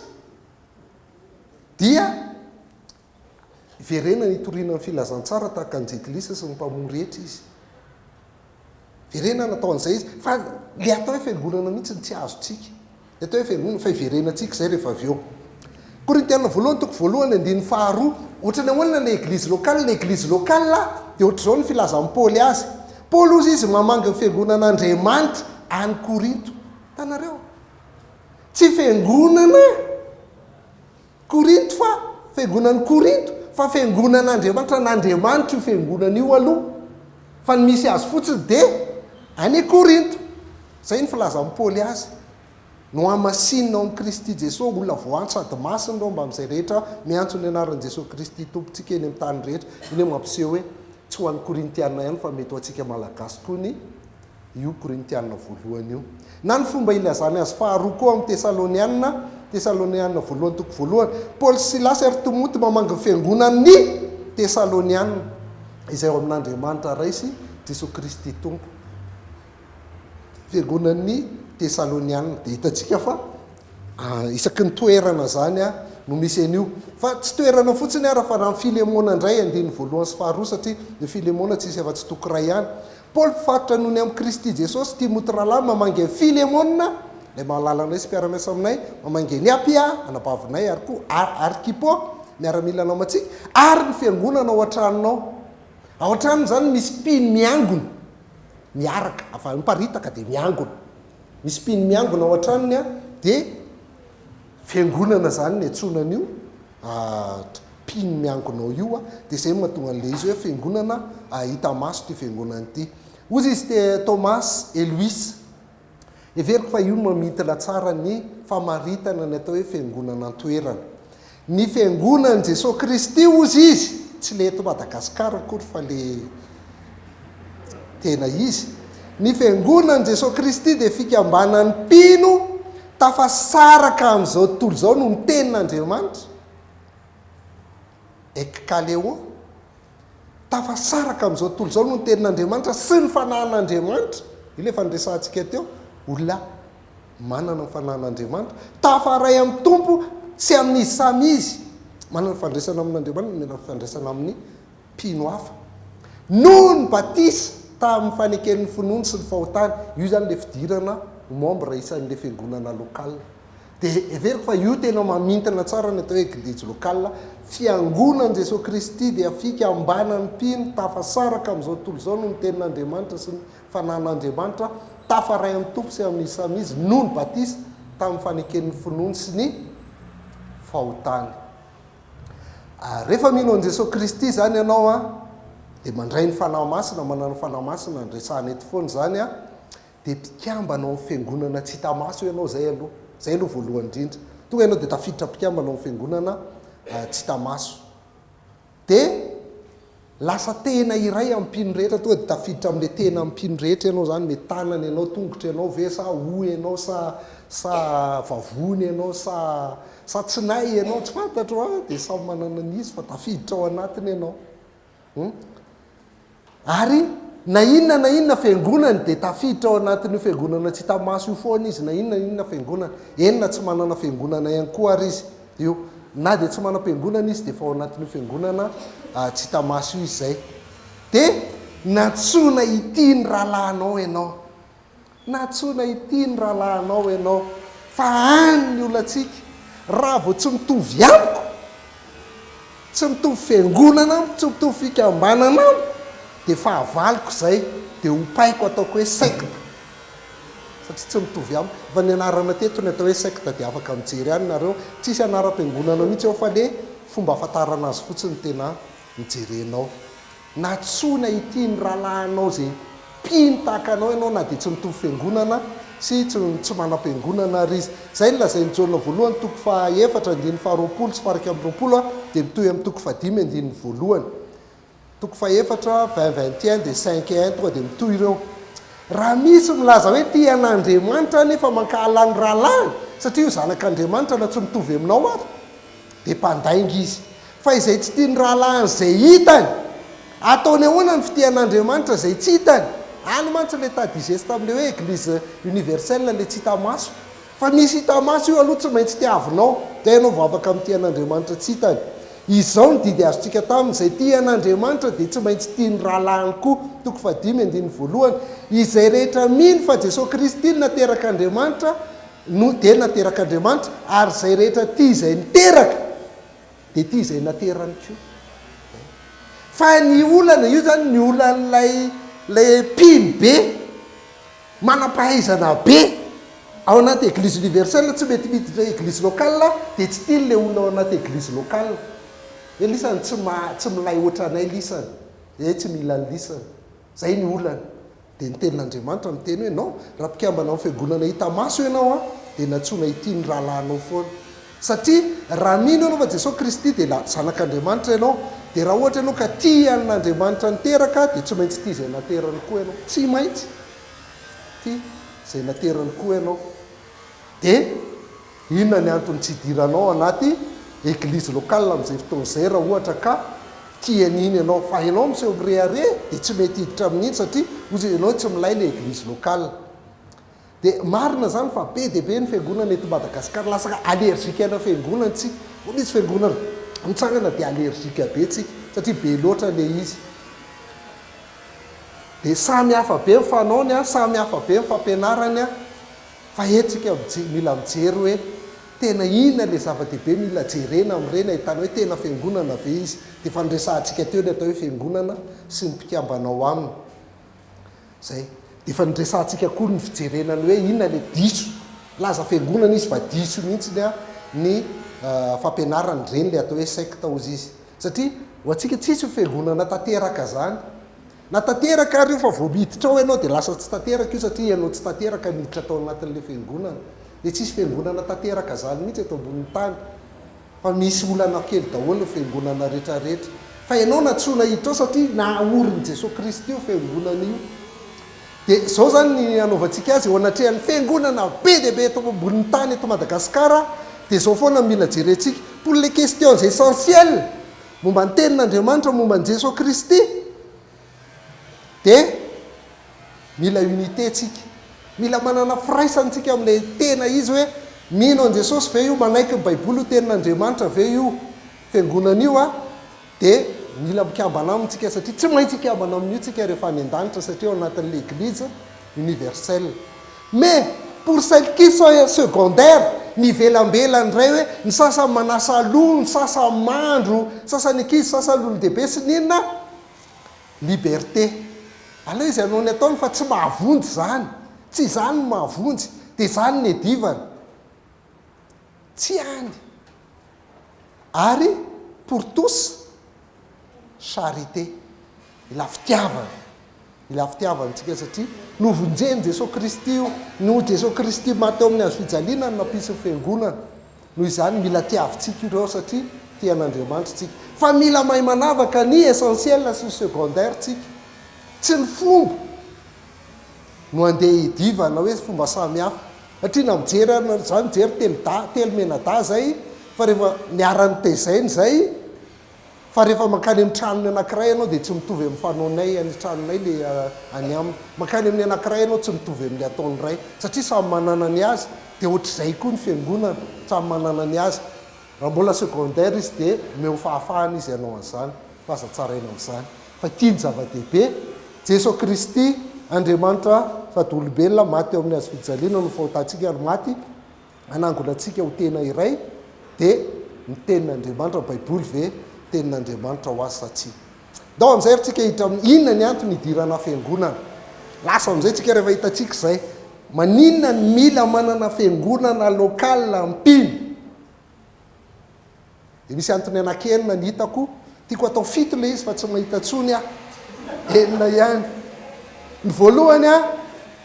dia Hiverenana hitoriana ny filazantsara tahaka an'i Jentilisa sy ny mpamory hetra izy. Hiverenana atao an'izay izy. Fa ilay atao hoe fiangonana mihitsy no tsy azontsika. Ilay atao hoe fiangonana, fa hiverenantsika izay rehefa avy eo. Korintiana voalohany toko voalohany andininy faharoa. Ohatran'ny ahoana ilay eglizy locale? Ilay eglizy locale dia ohatr'izao ny filazan'i Paoly azy. Paoly hozy izy mamangy ny fiangonan'Andriamanitra any Korinto. Hitanareo? Tsy fiangonana. Korinto fa fiangonan'i Korinto fa fiangonan'Andriamanitra an'Andriamanitra io fiangonana io aloha fa ny misy azy fotsiny dia any Korinto. Izay ny filazan'i Paoly azy. Nohamasinina ao amin'i Kristy Jesoa, olona voantso sady masina ireo mbamin'izay rehetra miantso ny anaran'i Jesoa Kristy Tompontsika eny amin'ny tany rehetra. Iny mampiseho hoe tsy ho an'ny Korintiana ihany fa mety ho antsika Malagasy koa ny io Korintiana voalohany io. Na ny fomba ilazany azy faharoa koa ao amin'ny Tesaloniana, Tesaloniana voalohany toko voalohany, Paoly sy Silasy ary Timoty mamangy ny fiangonan'ny Tesaloniana, izay ao amin'Andriamanitra Ray sy Jesoa Kristy Tompo. Fiangonan'ny Tesaloniana. Dia hitantsika fa isaky ny toerana izany no misy an'io. Fa tsy toerana fotsiny ara fa raha ny Filemona indray andininy voalohany sy faharoa satria ny Filemona tsisy afa-tsy toko iray ihany. Paoly mpifaritra noho ny amin'i Kristy Jesosy, Timoty rahalahy mamangy an'i Filemona, ilay mahalala anay sy mpiara-miasa aminay, mamangy an'i Apia, anabavinay, ary koa Arkipo, miaramila namantsika, ary ny fiangonana ao an-tranonao. Ao an-tranony izany misy mpino miangona, miaraka, avy miparitaka dia miangona. Misy mpino miangona ao an-tranony dia fiangonana izany ny antsoina an'io mpino miangona ao io, dia izay no mahatonga an'ilay izy hoe fiangonana hita maso ity fiangonana ity. Hozy izy te Thomas et Luis. Heveriko fa io no mamintina tsara ny famaritana ny atao hoe fiangonana an-toerana. Ny fiangonan'i Jesoa Kristy hozy izy, tsy le eto Madagasikara akory fa le tena izy. Ny fiangonan'i Jesoa Kristy dia fikambanan'ny mpino tafasaraka amin'izao tontolo izao noho ny tenin'Andriamanitra, Ekkaleo. Tafasaraka amin'izao tontolo izao noho ny tenin'Andriamanitra sy ny fanahin'Andriamanitra. Io ilay efa niresahantsika teo, olona manana ny fanahin'Andriamanitra, tafaray amin'ny Tompo sy amin'izy samy izy, manana fifandraisana amin'Andriamanitra, manana fifandraisana amin'ny mpino hafa. Noho ny batisa tamin'ny faneken'ny finoany sy ny fahotany, io izany ilay fidirana ho membre isan'ilay fiangonana local. Dia heveriko fa io tena mamintina tsara ny atao hoe Eglizy locale. Fiangonan'i Jesoa Kristy dia fikambanan'ny mpino tafasaraka amin'izao tontolo izao noho ny tenin'Andriamanitra sy ny fanan'Andriamanitra, tafaray amin'ny Tompo sy amin'izy samy izy noho ny batisa tamin'ny faneken'ny finoany sy ny fahotany. Ary rehefa mino an'i Jesoa Kristy izany ianao an, dia mandray ny Fanahy Masina, manana ny Fanahy Masina, resahana eto foana izany an, dia mpikambana ao amin'ny fiangonana tsy hita maso ianao izay aloha, izay aloha voalohany indrindra. Tonga ianao dia tafiditra mpikambana ao amin'ny fiangonana tsy hita maso. Dia lasa tena iray amin'ny mpino rehetra, tonga dia tafiditra amin'ilay tena amin'ny mpino rehetra ianao izany, mety tanana ianao, tongotra ianao ve sa hoho ianao sa sa vavony ianao sa sa tsinay ianao, tsy fantatro an, dia samy manana ny izy fa tafiditra ao anatiny ianao. Hum. Ary na inona na inona fiangonany dia tafiditra ao anatin'io fiangonana tsy hita maso io foana izy na inona na inona fiangonana. Eny na tsy manana fiangonana ihany koa ary izy io. Na dia tsy manam-piangonana izy dia efa ao anatin'io fiangonana tsy hita maso io izy izay. Dia nantsoina hitia ny rahalahinao ianao. Nantsoina hitia ny rahalahinao ianao, fa any ny olantsika, raha vao tsy mitovy amiko, tsy mitovy fiangonana amiko, tsy mitovy fikambanana amiko, dia fahavaloko izay, dia ompaiko ataoko hoe secte, satria tsy mitovy amiko. Efa nianarana teto ny atao hoe secte dia afaka mijery any nareo, tsisy anaram-piangonana mihitsy ao fa le fomba ahafantarana azy fotsiny tena nojerenao. Nantsoina hitia ny rahalahinao izay mpino tahaka anao ianao na dia tsy mitovy fiangonana sy tsy tsy manam-piangonana ary izy. Izay no lazain'i Jaona voalohany toko fahaefatra andininy faharoapolo sy faha-iraika amby roapolo dia mitohy amin'ny toko fahadimy andininy voalohany. Toko fahefatra, 20 21 dia cinq un tonga dia mitohy ireo. Raha misy milaza hoe tia an'Andriamanitra nefa mankahala ny rahalahiny satria io zanak'Andriamanitra na tsy mitovy aminao ary dia mpandainga izy. Fa izay tsy tia ny rahalahiny izay hitany, ataony ahoana ny fitia an'Andriamanitra izay tsy hitany? Any mantsy ilay tas digeste amin'ilay hoe Eglise universelle ilay tsy hita maso. Fa misy hita maso io aloha tsy maintsy tiavinao, dia ianao vao afaka mitia an'Andriamanitra tsy hitany. Izao ny didy azontsika taminy, izay tia an'Andriamanitra dia tsy maintsy tia ny rahalahiny koa, toko fahadimy andininy voalohany. Izay rehetra mino fa Jesoa Kristy no naterak'Andriamanitra no dia naterak'Andriamanitra, ary izay rehetra tia izay niteraka dia tia izay naterany koa. Fa ny olana, io zany ny olan'ilay ilay mpino be, manam-pahaizana be ao anaty eglise universelle tsy mety miditra eglise locale dia tsy tiany ilay olona ao anaty eglise locale. Hoe lisany tsy ma- tsy milay ohatranay lisany, eh tsy mila an'i lisany. Zay ny olana. Dia ny tenin'Andriamanitra miteny hoe non, raha mpikambana ao amin'ny fiangonana hita maso ianao an, dia nantsoina hitia ny rahalahinao foana. Satria raha mino ianao fa Jesoa Kristy dia la zanak'Andriamanitra ianao, dia raha ohatra ianao ka tia an'Andriamanitra niteraka dia tsy maintsy tia izay naterany koa ianao. Tsy maintsy tia izay naterany koa ianao. Dia inona ny antony tsy hidiranao anaty eglise locale amin'izay fotoana izay raha ohatra ka tia an'iny ianao. Fa ianao miseho mirehareha dia tsy mety hiditra amin'iny satria hozy ianao tsy milay ilay eglise locale. Dia marina izany fa be dia be ny fiangonana eto Madagasikara. Lasa allergique ana fiangonana tsika. Vao misy fiangonana mitsangana dia allergique be tsika satria be loatra le izy. Dia samy hafa be ny fanaony an, samy hafa be ny fampianarany an, fa eto tsika mila mijery hoe tena inona le zava-dehibe mila jerena amin'ireny ahitana hoe tena fiangonana ve izy. Dia efa niresahantsika teo ny atao hoe fiangonana sy ny mpikambana ao aminy. Zay. Dia efa niresahantsika koa ny fijerena ny hoe inona le diso. Milaza fiangonana izy fa diso mihitsy ny fampianarany, ireny le atao hoe secte hozy izy. Satria ho antsika tsisy io fiangonana tanteraka zany. Na tanteraka ary io fa vao miditra ao ianao dia lasa tsy tanteraka io satria ianao tsy tanteraka niditra tao anatin'ilay fiangonana. Dia tsisy fiangonana tanteraka zany mihitsy eto ambonin'ny tany. Fa misy olana kely daholo ny fiangonana rehetra rehetra. Fa ianao nantsoina hiditra ao satria nahaorin'i Jesoa Kristy io fiangonana io. Dia izao izany ny hanaovantsika azy eo anatrehan'ny fiangonana be dia be eto ambonin'ny tany eto Madagasikara dia izao foana no mila jerentsika. Pour les questions essentielles momba ny tenin'Andriamanitra momba an'i Jesoa Kristy dia mila unité tsika. Mila manana firaisana tsika amin'ilay tena izy hoe mino an'i Jesosy ve io, manaiky ny Baiboly ho tenin'Andriamanitra ve io fiangonana io a? Dia mila mikambana aminy tsika satria tsy maintsy hikambana amin'io tsika rehefa any an-danitra satria ao anatin'ny l'Eglise universelle. Mais pour celles qui sont secondaires, ny ivelambelany indray hoe ny sasany manasa loha, ny sasany mandro, ny sasany ankizy, ny sasany olon-dehibe sy ny inona, liberté. Aleo izy hanao ny ataony fa tsy mahavonjy izany. Tsy izany no mahavonjy. Dia izany ny edivana. Tsy any. Ary pour tous, charité. Ila fitiavana. Ila fitiavana tsika satria novonjen'i Jesoa Kristy io. Noho Jesoa Kristy maty teo amin'ny hazo fijaliana no nampisy ny fiangonana. Noho izany mila tiavintsika ireo satria tia an'Andriamanitra tsika. Fa mila mahay manavaka ny essentiel sy ny secondaire tsika. Tsy ny fomba no andeha hidivana hoe fomba samy hafa. Satria na mijery ary nareo, za mijery telodahy, telo menadahy zay fa rehefa niara-nitezaina zay, fa rehefa mankany amin'ny tranony anankiray ianao dia tsy mitovy amin'ny fanaonay any tranonay le any aminy. Mankany amin'ny anankiray ianao tsy mitovy amin'le ataon'ny iray. Satria samy manana ny azy. Dia ohatr'izay koa ny fiangonana, samy manana ny azy. Raha mbola secondaire izy dia omeo fahafahana izy hanao an'izany, fa aza tsaraina amin'izany. Fa ity ny zava-dehibe, Jeso Kristy, Andriamanitra sady olombelona, maty teo amin'ny hazo fijaliana noho ny fahotantsika ary maty hanangona antsika ho tena iray, dia ny tenin'Andriamanitra, ny Baiboly ve tenin'Andriamanitra ho azy sa tsia? Ndao amin'izay ry tsika hiditra amin'ny inona ny antony hidirana fiangonana. Lasa amin'izay tsika rehefa hitantsika izay. Maninona ny mila manana fiangonana local mpino? Dia misy antony anankienina ny hitako. Tiako atao fito ilay izy fa tsy mahita intsony aho. Enina ihany. Ny voalohany an,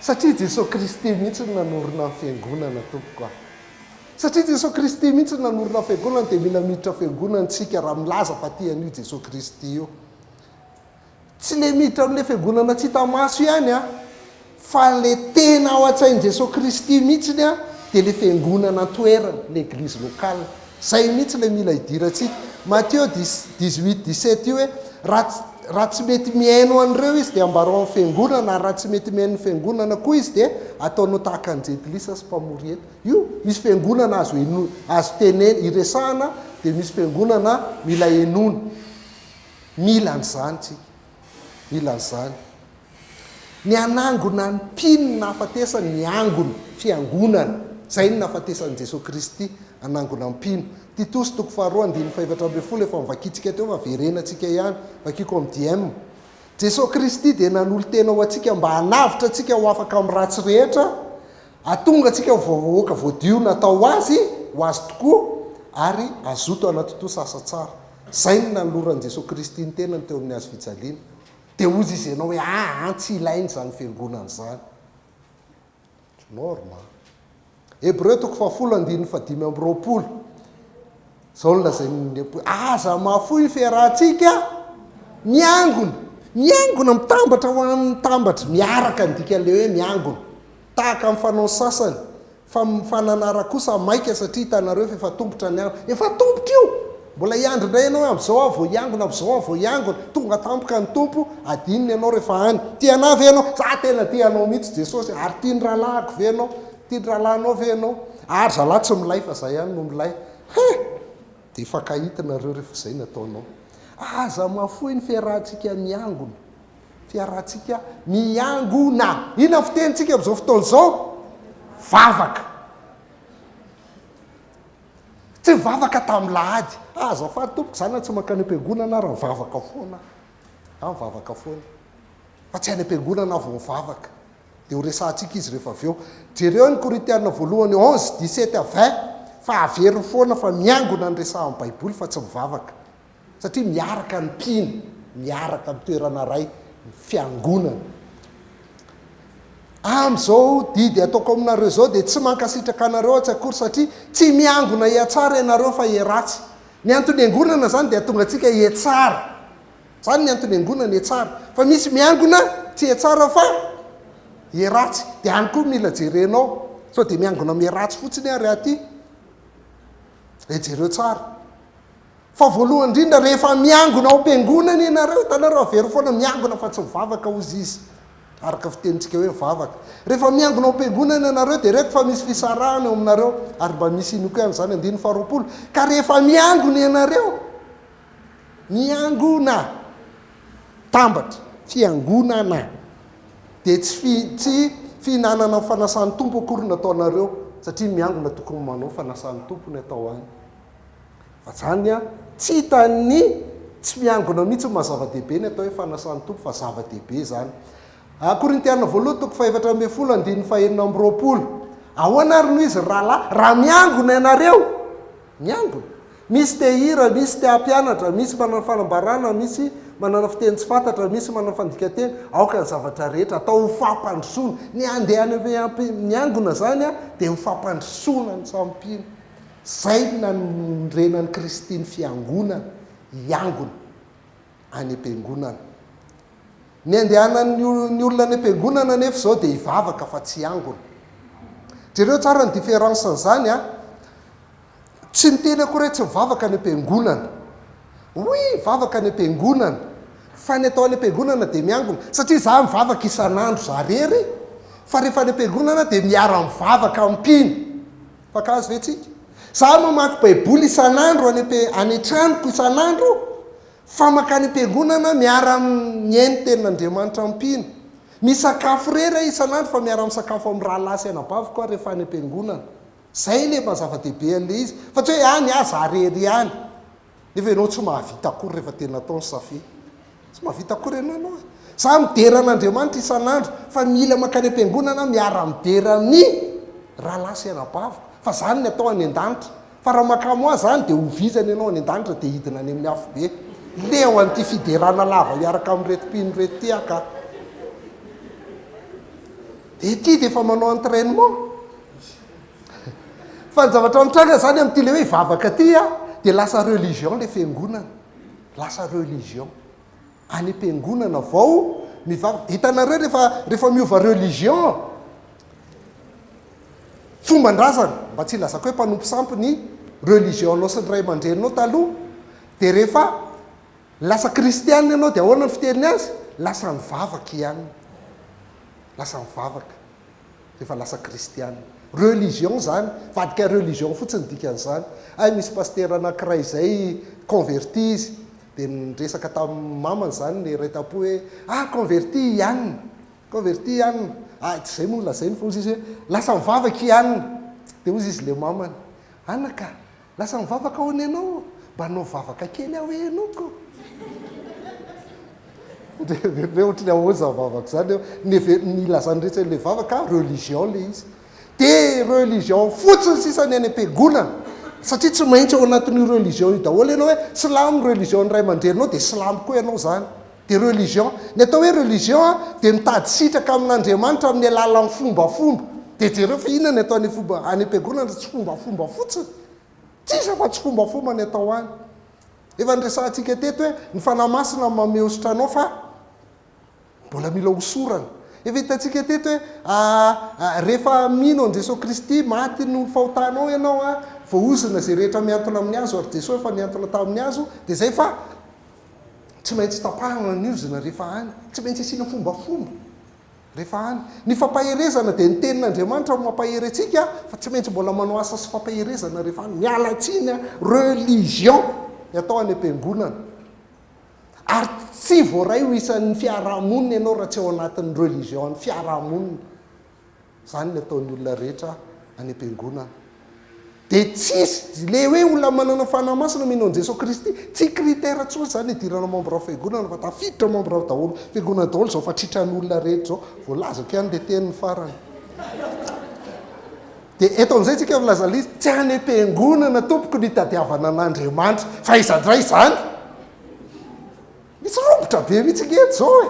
satria Jesoa Kristy mihitsy no nanorina ny fiangonana tompoko a. Satria Jesoa Kristy mihitsy no nanorina fiangonana dia mila miditra fiangonana tsika raha milaza fa tia an'io Jesoa Kristy io. Tsy le miditra amin'le fiangonana tsy hita maso ihany an, fa le tena ao an-tsain'i Jesoa Kristy mihitsiny an dia le fiangonana an-toerana, l'église locale. Zay mihitsy le mila idirantsika. Matthieu dix, 18, 17 io hoe raha raha tsy mety mihaino an'ireo izy dia ambarao amin'ny fiangonana ary raha tsy mety mihaino ny fiangonana koa izy dia ataonao tahaka ny jentilisa sy mpamory hetra. Io misy fiangonana azo heno azo tenen iresahana dia misy fiangonana mila henoina. Mila an'izany tsika. Mila an'izany. Ny hanangona ny mpino ny nahafatesany ny angona, fiangonana. Izay no nahafatesan'i Jesoa Kristy, hanangona ny mpino. Titosy toko faharoa andininy fahefatra ambin'ny folo efa novakintsika teo fa verenantsika ihany, vakiko amin'ny DM. Jesoa Kristy dia nanolo-tena ho antsika mba hanavotra antsika ho afaka amin'ny ratsy rehetra, hahatonga antsika ho vahoaka voadio natao ho Azy, ho Azy tokoa, ary hazoto hanatontosa asa tsara. Izay no nanoloran'i Jesoa Kristy ny tenany teo amin'ny hazo fijaliana. Dia hozy izy ianao hoe aa tsy ilaina izany fiangonana izany. Tsy normal. Hebreo toko fahafolo andininy fahadimy amby roapolo. Izao no lazain'ny aza mahafoy ny fiarahantsika miangona. Miangona mitambatra ho an'ny mitambatra, miaraka ny dikan'ilay hoe miangona. Tahaka amin'ny fanaon'ny sasany. Fa mifananara kosa maika satria hitanareo fa efa tompotra ny andro. Efa tompotra io! Mbola hiandry indray ianao hoe amin'izao aho vao hiangona, amin'izao aho vao hiangona. Tonga tampoka ny Tompo, adinony ianao rehefa any. Tia anah ve ianao? Za tena tia anao mihitsy Jesosy. Ary tia ny rahalahiko ve ianao? Tia ny rahalahinao ve ianao? Ary zalahy tsy milay fa za ihany no milay. He! Dia hifankahita nareo rehefa izay no ataonao. Aza mahafoy ny fiarahantsika miangona. Fiarahantsika miangona. Inona ny fitenintsika amin'izao fotoana izao? Vavaka. Tsy nivavaka tamin'ny lahady. Azafady tompoko, za na tsy mankany am-piangonana ary mivavaka foana aho. Za mivavaka foana. Fa tsy any am-piangonana aho vao mivavaka. Dia ho resahantsika izy rehefa avy eo. Jereo ny Korintiana voalohany 11, 17 à 20, fa averiny foana fa miangona ny resahan'ny Baiboly fa tsy mivavaka. Satria miaraka ny mpino, miaraka amin'ny toerana iray, ny fiangonana. Amin'izao didy ataoko aminareo izao dia tsy mankasitraka anareo aho tsy akory satria tsy miangona hihatsara ianareo fa hiharatsy. Ny antony iangonana izany dia hahatonga antsika hihatsara. Izany ny antony iangonana hihatsara. Fa misy miangona tsy hihatsara fa hiharatsy. Dia any koa mila jerenao sao dia miangona miharatsy fotsiny ary aty. Dia jereo tsara. Fa voalohany indrindra rehefa miangona ao am-piangonana ianareo, hitanareo averiko foana miangona fa tsy mivavaka hozy izy, araka fitenintsika hoe mivavaka. Rehefa miangona ao am-piangonana ianareo dia reko fa misy fisarahana eo aminareo, ary mba misy inoako ihany izany, andininy faharoapolo, ka rehefa miangona ianareo, miangona, tambatra, fiangonana, dia tsy fi, tsy fihinanana ny fanasan'ny Tompo akory no ataonareo, satria miangona tokony manao fanasan'ny Tompo ny atao any. Fa zany an, tsy hitan'ny tsy miangona mihitsy ny maha zava-dehibe ny atao hoe fanasan'ny Tompo fa zava-dehibe izany. A Korintiana voalohany toko faha-14 andininy faha-26. Ahoana ary no izy ry rahalahy? Raha miangona ianareo, miangona. Misy te hihira, misy te hampianatra, misy manana fanambarana, misy manana fiteny tsy fantatra, misy manana fandikan-teny. Aoka ny zavatra rehetra atao ho fampandrosoana. Ny handeha any miangona izany dia ho fampandrosoana ny samy mpino. Zay no nanorenan'i Kristy ny Fiangonana, hiangona any am-piangonana. Ny andehanan'ny ny olona any am-piangonana anefa izao dia hivavaka fa tsy hiangona. Jereo tsara ny différence-n'izany an! Tsy niteny akory hoe tsy mivavaka any am-piangonana. Oui, mivavaka any am-piangonana. Fa ny atao any am-piangonana dia miangona. Satria za mivavaka isan'andro za rery, fa rehefa any am-piangonana dia miara-mivavaka amin'ny mpino. Mifankahazo ve tsika? Za mamaky baiboly isan'andro any am-pe any an-tranoko isan'andro fa mankany am-piangonana miara mihaino tenin'Andriamanitra ampiana. Misakafo rery aho isan'andro fa miara misakafo amin'ny rahalahy sy anabaviko aho rehefa any am-piangonana. Zay le maha zava-dehibe an'le izy fa tsy hoe any aho za rery ihany. Nefa ianao tsy mahavita akory rehefa tena atao ny safidy. Tsy mahavita akory ianao ianao e. Za midera an'Andriamanitra isan'andro fa mila mankany am-piangonana aho miara-midera amin'ny rahalahy sy anabaviko. Fa zany ny atao any an-danitra. Fa raha makamo ahy zany dia ho vizana ianao any an-danitra dia hidina any amin'ny afobe. Leo an'ity fiderana lava hiaraka amin'ireto mpino ireto ity aho ka. Dia ity dia efa manao entrainement. Fa ny zavatra mitranga zany amin'ity le hoe hivavaka ity a, dia lasa religion le fiangonana. Lasa religion. Any am-piangonana vao mivavaka. Hitanareo rehefa rehefa miova religion, fomban-drazana, mba tsy hilazako hoe mpanompo sampy ny religion-nao sy ny ray aman-dreninao taloha, dia rehefa lasa kristiana ianao dia ahoana ny fiteniny azy? Lasa nivavaka ihany. Lasa nivavaka. Efa lasa kristiana. Religion zany, vadika religion fotsiny ny dikan'izany. Hay misy pasitera anakiray izay converti izy, dia niresaka tamin'ny mamany izany ny iray tampo hoe, ah converti i anona, converti i anona, ah tsy izay moa no lazainy fa hozy izy hoe, lasa mivavaka i anona. Dia hozy izy le mamany, anaka, Lasa mivavaka hono ianao, mba hanao vavaka kely aho hoe henoko. Hoe ohatry ny ahoana izany vavaka izany eo. Ny heve- ny ilazan'ny rehetra an'ilay vavaka, religion ilay izy. Dia religion fotsiny sisa ny any am-piangonana. Satria tsy maintsy ao anatin'io religion io daholo ianao hoe silamo religion ny ray aman-dreninao dia silamo koa ianao izany. Dia religion. Ny atao hoe religion dia mitady sitraka amin'Andriamanitra amin'ny alalan'ny fombafomba. Dia jereo fa inona ny atao any fomba any am-piangonana tsy fombafomba fotsiny. Tsisy afa-tsy fombafomba ny atao any. Efa niresahantsika teto hoe ny Fanahy Masina no manome hosotra anao fa mbola mila hosorana. Efa hitantsika teto hoe rehefa mino an'i Jesoa Kristy maty noho ny fahotanao ianao, voaozona izay rehetra mihantona amin'ny hazo ary Jesoa efa nihantona tamin'ny hazo, dia izay fa Tsy maintsy tapahana ny ozona rehefa any. Tsy maintsy asiana fombafomba. Rehefa any. Ny fampaherezana dia ny tenin'Andriamanitra no mampahery antsika fa tsy maintsy mbola manao asa sy fampaherezana rehefa any. Miala tsiny an, religion ny atao any am-piangonana. Ary tsy voaray ho isan'ny fiarahamonina ianao raha tsy ao anatin'ny religion an'ny fiarahamonina. Izany ny ataon'ny olona rehetra any am-piangonana. Dia tsisy, le hoe olona manana Fanahy Masina mino an'i Jesoa Kristy, tsy critère intsony izany hidirana membre ao fiangonana fa tafiditra membre ao daholo, fiangonana daholo izao fatritran'olona rehetra izao. Voalazako ihany le teny ny farany. Dia eto amin'izay tsika milaza ilay izy, tsy any am-piangonana tompoko no itadiavana an'Andriamanitra. Fa aiza indray izany? Misy romotra be mihitsy ange eto izao e!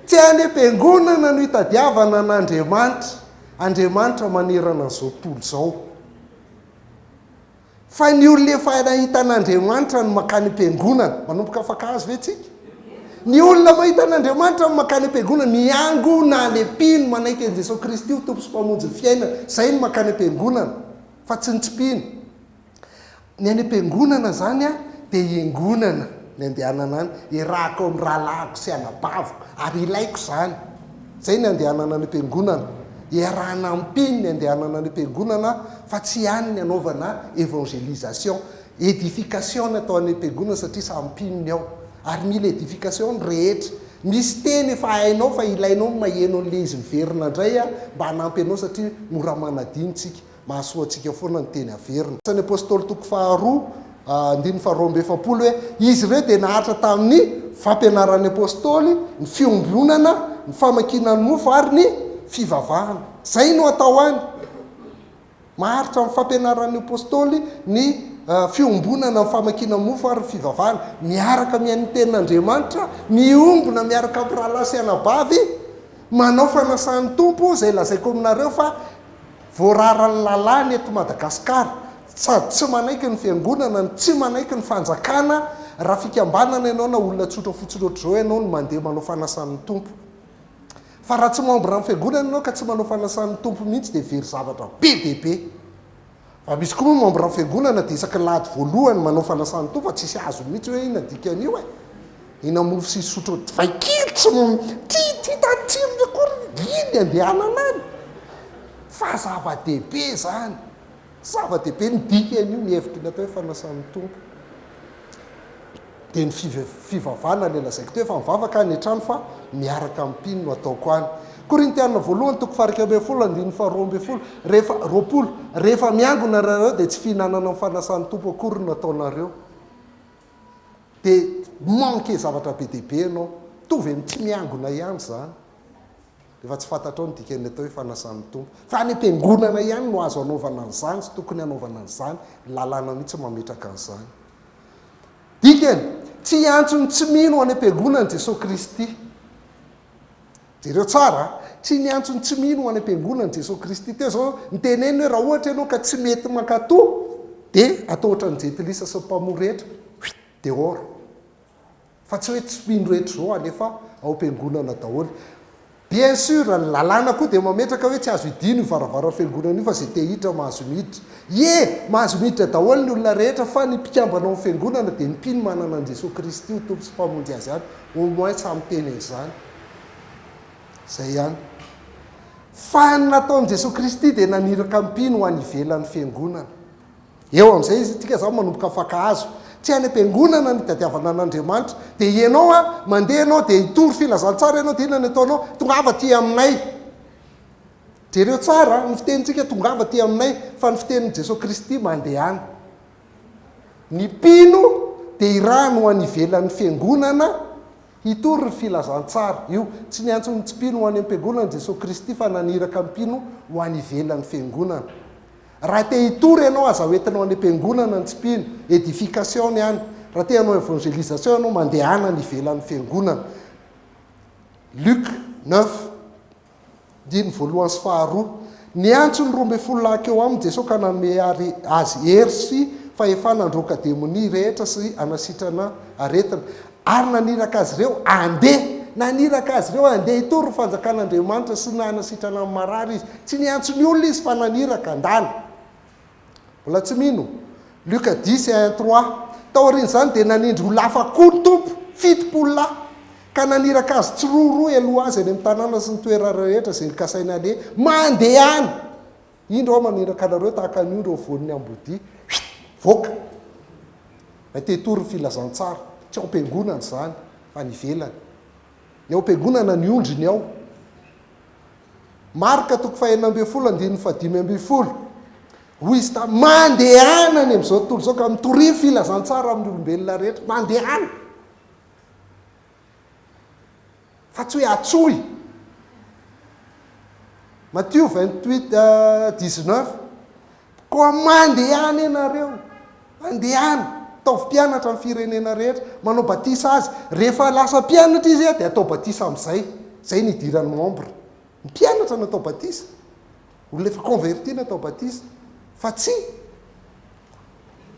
Tsy any am-piangonana no itadiavana an'Andriamanitra. Andriamanitra manerana an'izao tontolo izao. Fa ny olona efa nahita an'Andriamanitra no mankany am-piangonana. Manomboka mifankahazo ve tsika? Ny olona mahita an'Andriamanitra no mankany am-piangonana. Miangona any mpino manaiky an'i Jesoa Kristy ho Tompo sy Mpamonjy ny fiainana. Izay no mankany am-piangonana, fa tsy ny tsy mpino. Ny any am-piangonana izany dia iangonana ny andehanana any, iarahako amin'ny rahalahiko sy anabaviko ary ilaiko izany. Izay ny andehanana any am-piangonana. Iarahana amin'ny mpino ny andehanana any am-piangonana fa tsy any ny anaovana évangélisation. Édification ny atao any am-piangonana satria samy mpino ny ao. Ary mila édification ny rehetra. Misy teny efa hainao fa ilainao ny maheno an'ilay izy miverina indray mba hanampy anao satria mora manadino tsika. Mahasoa antsika foana ny teny averina. Asan'ny Apostoly toko faharoa andininy faharoa amby 40 hoe, Izy ireo dia naharitra tamin'ny fampianaran'ny Apostoly, ny fiombonana, ny famakiana ny mofo ary ny fivavahana. Izay no atao any. Maharitra amin'ny fampianaran'ny Apostoly, ny fiombonana, ny famakiana mofo ary ny fivavahana. Miaraka mihaino ny tenin'Andriamanitra, miombona miaraka amin'ny rahalahy sy anabavy, manao fanasan'ny Tompo, izay lazaiko aminareo fa Voararan'ny lalàna eto Madagasikara, sady tsy manaiky ny fiangonana no tsy manaiky ny fanjakana raha fikambanana ianao na olona tsotra fotsiny ohatr'izao ianao no mandeha manao fanasan'ny Tompo. Fa raha tsy membre ny fiangonana ianao ka tsy manao fanasan'ny Tompo mihitsy dia very zavatra be dia be. Fa misy koa moa membre ny fiangonana dia isaky ny lahady voalohany manao fanasan'ny Tompo fa tsisy azony mihitsy hoe inona dikan'io e. Hina mofo sy hisotro divay kely tsy tsy tsy hita tsirony akory iny andehanana any. Fa zava-dehibe izany. Zava-dehibe ny dikan'io, ny hevitry ny atao hoe fanasan'ny Tompo. Dia ny fivavahana ilay lazaiko teo, efa mivavaka any an-trano fa miaraka amin'ny mpino no ataoko any. Korintiana voalohany toko faha 11 andininy faha 12, rehefa, 20, rehefa miangona nareo dia tsy fihinanana ny fanasan'ny Tompo akory no ataonareo. Dia manque zavatra be dia be ianao. Mitovy amin'ny tsy miangona ihany izany. Rehefa tsy fantatrao ny dikan'ny atao hoe fanasan'ny Tompo. Fa any am-piangonana ihany no azo anaovana an'izany sy tokony hanaovana an'izany. Ny lalàna mihitsy mametraka an'izany. Dikany, tsy hiantso ny tsy mino ho any am-piangonana Jesoa Kristy. Jereo tsara a! Tsy niantso ny tsy mino ho any am-piangonana Jesoa Kristy teo izao, niteneniny hoe raha ohatra ianao ka tsy mety mankatò dia atao ohatran'ny jentilisa sy ny mpamory hetra, huit, dehors. Fa tsy hoe tsy mino rehetra izao alefa ao am-piangonana daholo. Bien sûr, ny lalàna koa dia mametraka hoe tsy azo hidiana io varavaran'ny fiangonana io fa izay te hiditra mahazo miditra. Ie! Mahazo miditra daholo ny olona rehetra fa ny mpikambana ao amin'ny fiangonana dia ny mpino manana an'i Jesoa Kristy ho Tompo sy Mpamonjy azy ihany. Au moins samy miteny an'izany. Izay ihany. Fa ny nataon'i Jesoa Kristy dia naniraka ny mpino ho any ivelan'ny fiangonana. Eo amin'izay izy, tsika izao manomboka mifankahazo. Tsy any am-piangonana no itadiavana an'Andriamanitra. Dia ianao an, mandeha ianao dia hitory filazantsara ianao dia inona no ataonao? Tongava aty aminay. Jereo tsara ny fitenintsika tongava aty aminay fa ny fitenin'i Jesoa Kristy mandehana. Ny mpino dia irahiny ho any ivelan'ny fiangonana hitory ny filazantsara. Io, tsy niantso ny tsy mpino ho any am-piangonana Jesoa Kristy fa naniraka ny mpino ho any ivelan'ny fiangonana. Raha te hitory ianao aza hoentinao any am-piangonana ny tsy mpino, edification ny any. Raha te hanao evangelisation ianao mandehana any ivelan'ny fiangonana. Luc 9. Andininy voalohany sy faharoa. Niantso ny 12 lahy hankeo aminy Jesoa ka nanome ary azy hery sy fahefana handroaka demonia rehetra sy hanasitrana aretina. Ary naniraka azy ireo handeha. Naniraka azy ireo handeha hitory ny fanjakan'Andriamanitra sy hanasitrana ny marary Izy. Tsy niantso ny olona Izy fa naniraka handalo. Mbola tsy mino? Luc 10, 1, 3. Taorian'izany dia nanindry olona hafa koa ny Tompo, 70 lahy. Ka naniraka azy tsiroaroa hialoha azy any amin'ny tanàna sy ny toerana rehetra izay nokasainy haleha. Mandehana! Indro aho maniraka anareo tahaka ny ondry eo afovoan'ny ambodia. Huit! Voaka! Ilay te hitory ny filazantsara. Tsy ao am-piangonana izany, fa any ivelany. Ny ao am-piangonana ny ondry ny ao. Marka toko fahenina ambin'ny folo andininy fahadimy ambin'ny folo. Hoy izy taminy, Mandehana any amin'izao tontolo izao ka mitoria ny filazantsara amin'ny olombelona rehetra. Mandehana! Fa tsy hoe atsoy. Matio 28, 19. Koa mandehana ianareo, mandehana, ataovy mpianatra ny firenena rehetra, manao batisa azy. Rehefa lasa mpianatra izy dia atao batisa amin'izay. Izay no idiran'ny membre. Ny mpianatra no atao batisa. Olona efa converti no atao batisa. Fa tsy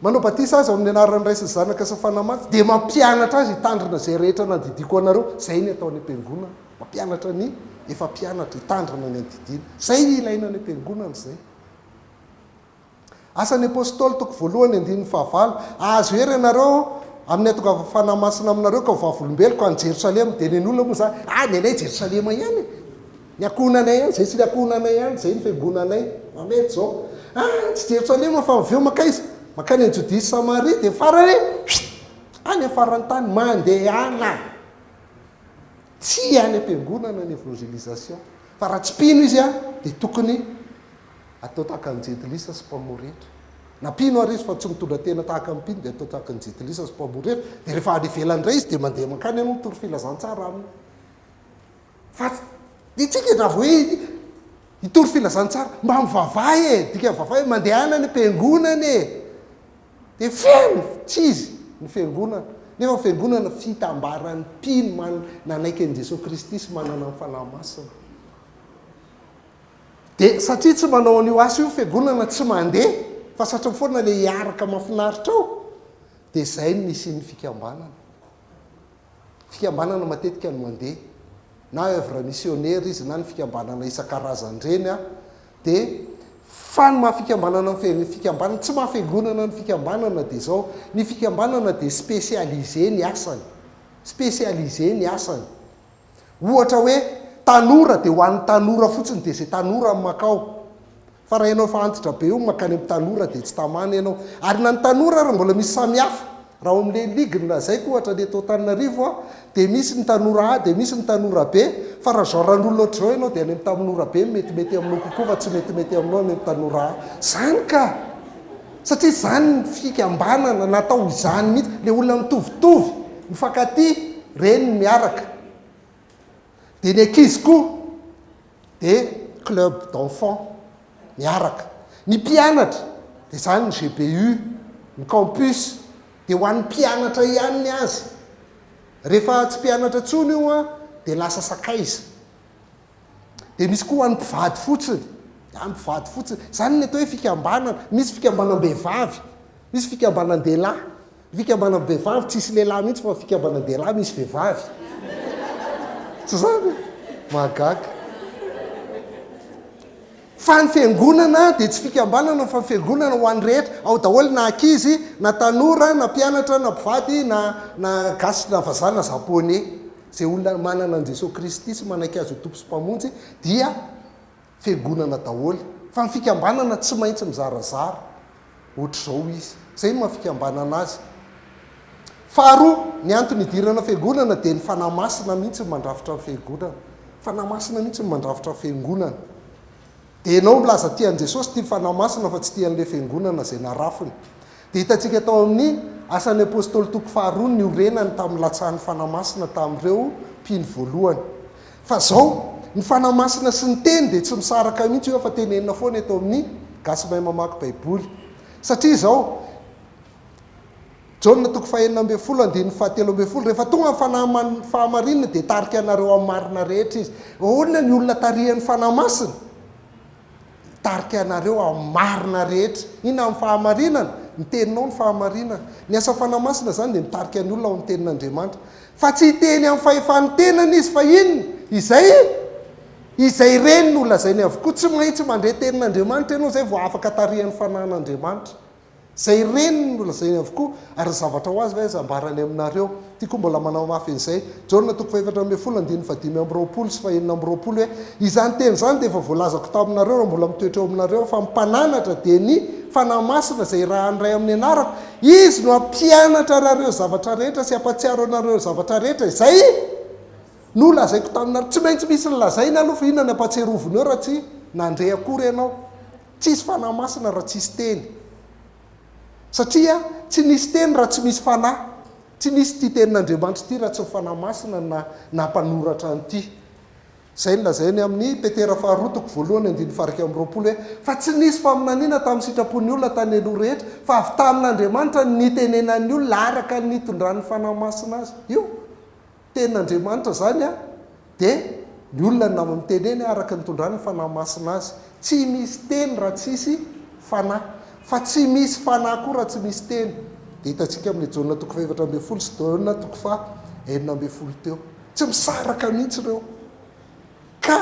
Manao batisa azy ao amin'ny anaran'ny Ray sy ny Zanaka sy ny Fanahy Masina, dia mampianatra azy hitandrina izay rehetra nandidiako anareo. Izay ny atao any am-piangonana. Mampianatra ny efa mpianatra hitandrina ny andidiana. Izay ny ilaina any am-piangonana izay. Asan'ny Apostoly toko voalohany andininy fahavalo. Ahazo hery ianareo amin'ny hatongavan'ny Fanahy Masina aminareo ka ho vavolombeloko any Jerosalema. Dia nen'olona moa izany, ah ny anay Jerosalema ihany e. Ny ankohonanay ihany, izay sy ny ankohonanay ihany, izay ny fiangonanay. Mahamety izao. Ah, tsy Jerosalema fa avy eo mankaiza? Mankany any Jodia sy Samaria, dia farany, huit, any amin'ny faran'ny tany, mandehana. Tsy any am-piangonana ny évangélisation. Fa raha tsy mpino izy, dia tokony atao tahaka ny jentilisa sy mpamory hetra. Na mpino ary izy fa tsy mitondra tena tahaka ny mpino, dia atao tahaka ny jentilisa sy mpamory hetra. Dia rehefa any ivelany indray izy, dia mandeha mankany ianao mitory filazantsara aminy. Fa itsika raha vao hoe hitory filazantsara, mba mivavaha e, dikan'ny vavaha hoe mandehana any am-piangonana e. Dia feno tsy izy ny fiangonana. Nefa ny fiangonana fitambaran'ny mpino man, nanaiky an'i Jesoa Kristy sy manana ny Fanahy Masina. Dia satria tsy manao an'io asa io ny fiangonana tsy mandeha, fa satriny foana ilay hiaraka mahafinaritra ao, dia izay no nisian'ny fikambanana. Fikambanana matetika no mandeha, na oeuvre missionnaire izy na ny fikambanana isan-karazany ireny an, dia fa ny maha fikambanana ny fikambanana, tsy maha fiangonana ny fikambanana dia izao, ny fikambanana dia spécialisé ny asany, spécialisé ny asany. Ohatra hoe tanora dia ho an'ny tanora fotsiny dia izay tanora no mankao. Fa raha ianao efa antitra be io mankany amin'ny tanora dia tsy tamana ianao. Ary na ny tanora ary mbola misy samihafa. Raha ao amin'ilay ligue nolazaiko ohatra ny eto Antananarivo a, dia misy ny tanora A dia misy ny tanora B. Fa raha genre an'olona ohatr'izao ianao dia any amin'ny tanora B no metimety aminao kokoa fa tsy metimety aminao any amin'ny tanora A. Izany ka! Satria izany ny fikambanana natao izany mihitsy. Ilay olona mitovitovy, mifankatia, ireny no miaraka. Dia ny ankizy koa dia club d'enfants miaraka. Ny mpianatra dia izany ny GBU, ny campus dia ho an'ny mpianatra ihany ny azy. Rehefa tsy mpianatra intsony io an, dia lasa sakaiza. Dia misy koa ho an'ny mpivady fotsiny, an'ny mpivady fotsiny. Izany ny atao hoe fikambanana. Misy fikambanam-behivavy, misy fikambanan-dehilahy. Ny fikambanam-behivavy tsisy lehilahy mihitsy fa ny fikambanan-dehilahy misy vehivavy. Tsy izany? Mahagaga. Fa ny fiangonana dia tsy fikambanana fa fiangonana ho an'ny rehetra. Ao daholo na ankizy, na tanora, na mpianatra, na mpivady, na na gasy na vazaha na japonais. Izay olona manana an'i Jesoa Kristy sy manaiky Azy ho Tompo sy Mpamonjy dia fiangonana daholo. Fa ny fikambanana tsy maintsy mizarazara. Ohatr'izao izy. Izay no maha fikambanana azy. Faharoa, ny antony idirana fiangonana dia ny Fanahy Masina mihitsy no mandrafitra ny fiangonana. Fanahy Masina mihitsy no mandrafitra ny fiangonana. Dia ianao milaza tia an'i Jesosy, tia ny Fanahy Masina fa tsy tia an'ilay fiangonana izay narafiny. Dia hitantsika tao amin'ny Asan'ny Apostoly toko faharoa ny niorenany tamin'ny latsahan'ny Fanahy Masina tamin'ireo mpino voalohany. Fa zao, ny Fanahy Masina sy ny Teny dia tsy misaraka mihitsy io fa tenenina foana eto amin'ny Gasy mahay mamaky Baiboly. Satria izao, Jaona toko fahenina ambin'ny folo andininy fahatelo ambin'ny folo, rehefa tonga ny Fanahy fahamarinana dia hitarika anareo amin'ny marina rehetra Izy. Ahoana ny olona tarihan'ny Fanahy Masina? Hitarika anareo amin'ny marina rehetra. Inona amin'ny fahamarinana? Ny teninao ny fahamarinana. Ny asa Fanahy Masina izany dia mitarika ny olona ao amin'ny tenin'Andriamanitra. Fa tsy hiteny amin'ny fahefan'ny tenany izy, fa inona? Izay izay reny no lazainy avokoa. Tsy maintsy mandre tenin'Andriamanitra ianao izay vao afaka tarihan'ny Fanahin'Andriamanitra. Izay reniny no lazainy avokoa, ary ny zavatra ho azy ve aza ambarany aminareo? Ity koa mbola manamafy an'izay. Jaona toko faha-14 andininy faha-25 sy faha-26 hoe, Izany teny izany dia efa voalazako taminareo raha mbola mitoetra eo aminareo aho, fa ny Mpananatra dia ny Fanahy Masina izay irahan'ny Ray amin'ny anarako, Izy no hampianatra anareo zavatra rehetra sy hampahatsiaro anareo zavatra rehetra izay nolazaiko taminareo. Tsy maintsy misy ny lazaina aloha fa inona ny hampahatsiarovina eo raha tsy nandre akory ianao? Tsisy Fanahy Masina raha tsisy teny. Satria tsy nisy teny raha tsy misy Fanahy. Tsy nisy ity tenin'Andriamanitra ity raha tsy ny Fanahy Masina no nampanoratra an'ity. Izay no lazainy amin'ny Petera faharoa toko voalohany andininy faha-21 hoe, Fa tsy nisy faminaniana tamin'ny sitrapon'ny olona tany aloha rehetra, fa avy tamin'Andriamanitra no nitenenan'ny olona araka ny nitondran'ny Fanahy Masina azy. Io. Tenin'Andriamanitra izany an, dia ny olona no miteneny araka ny nitondran'ny Fanahy Masina azy. Tsy misy teny raha tsisy Fanahy. Fa tsy misy Fanahy koa raha tsy misy teny. Dia hitantsika amin'ny Jaona toko faha-14 sy Jaona toko faha-16 teo. Tsy misaraka mihitsy ireo. Ka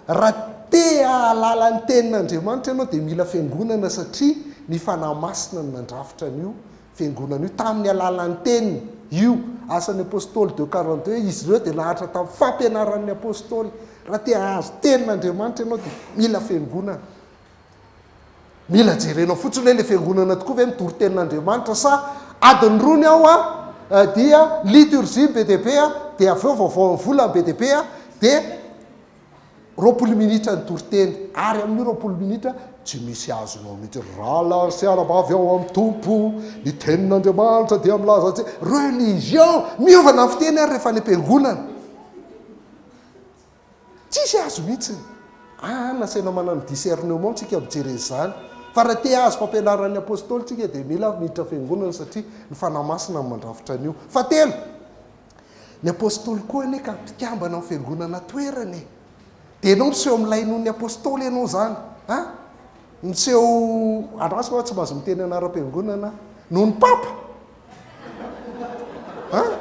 raha te hahalala ny tenin'Andriamanitra ianao dia mila fiangonana satria ny Fanahy Masina no nandrafitra an'io Fiangonana io tamin'ny alalan'ny teniny. Io, Asan'ny Apostoly deux 42, izy ireo dia naharitra tamin'ny fampianaran'ny Apostoly. Raha te hahazo tenin'Andriamanitra ianao dia mila fiangonana. Mila jerenao fotsiny hoe ilay fiangonana tokoa ve mitory tenin'Andriamanitra sa adiny roa ny ao a, dia liturgie be dia be a, dia avy eo vaovao amin'ny volana be dia be a, dia 20 minitra ny toriteny, ary amin'io 20 minitra tsy misy azonao mihitsy, rahalahy sy anabavy ao amin'ny Tompo, ny tenin'Andriamanitra dia milaza antsika, religion, miova na ny fiteny ary rehefa any am-piangonana. Tsisy azo mihitsy. Ah, nasaina manana discernement tsika mijery an'izany. Fa raha te hahazo fampianaran'ny apostoly tsika dia mila miditra fiangonana satria ny Fanahy Masina no mandrafitra an'io. Fahatelo, Ny apostoly koa anie ka mpikambana amin'ny fiangonana toerana e! Dia ianao miseho milay noho ny apostoly ianao izany an! Miseho, andraso hoa tsy mahazo miteny anaram-piangonana aho, noho ny papa! An!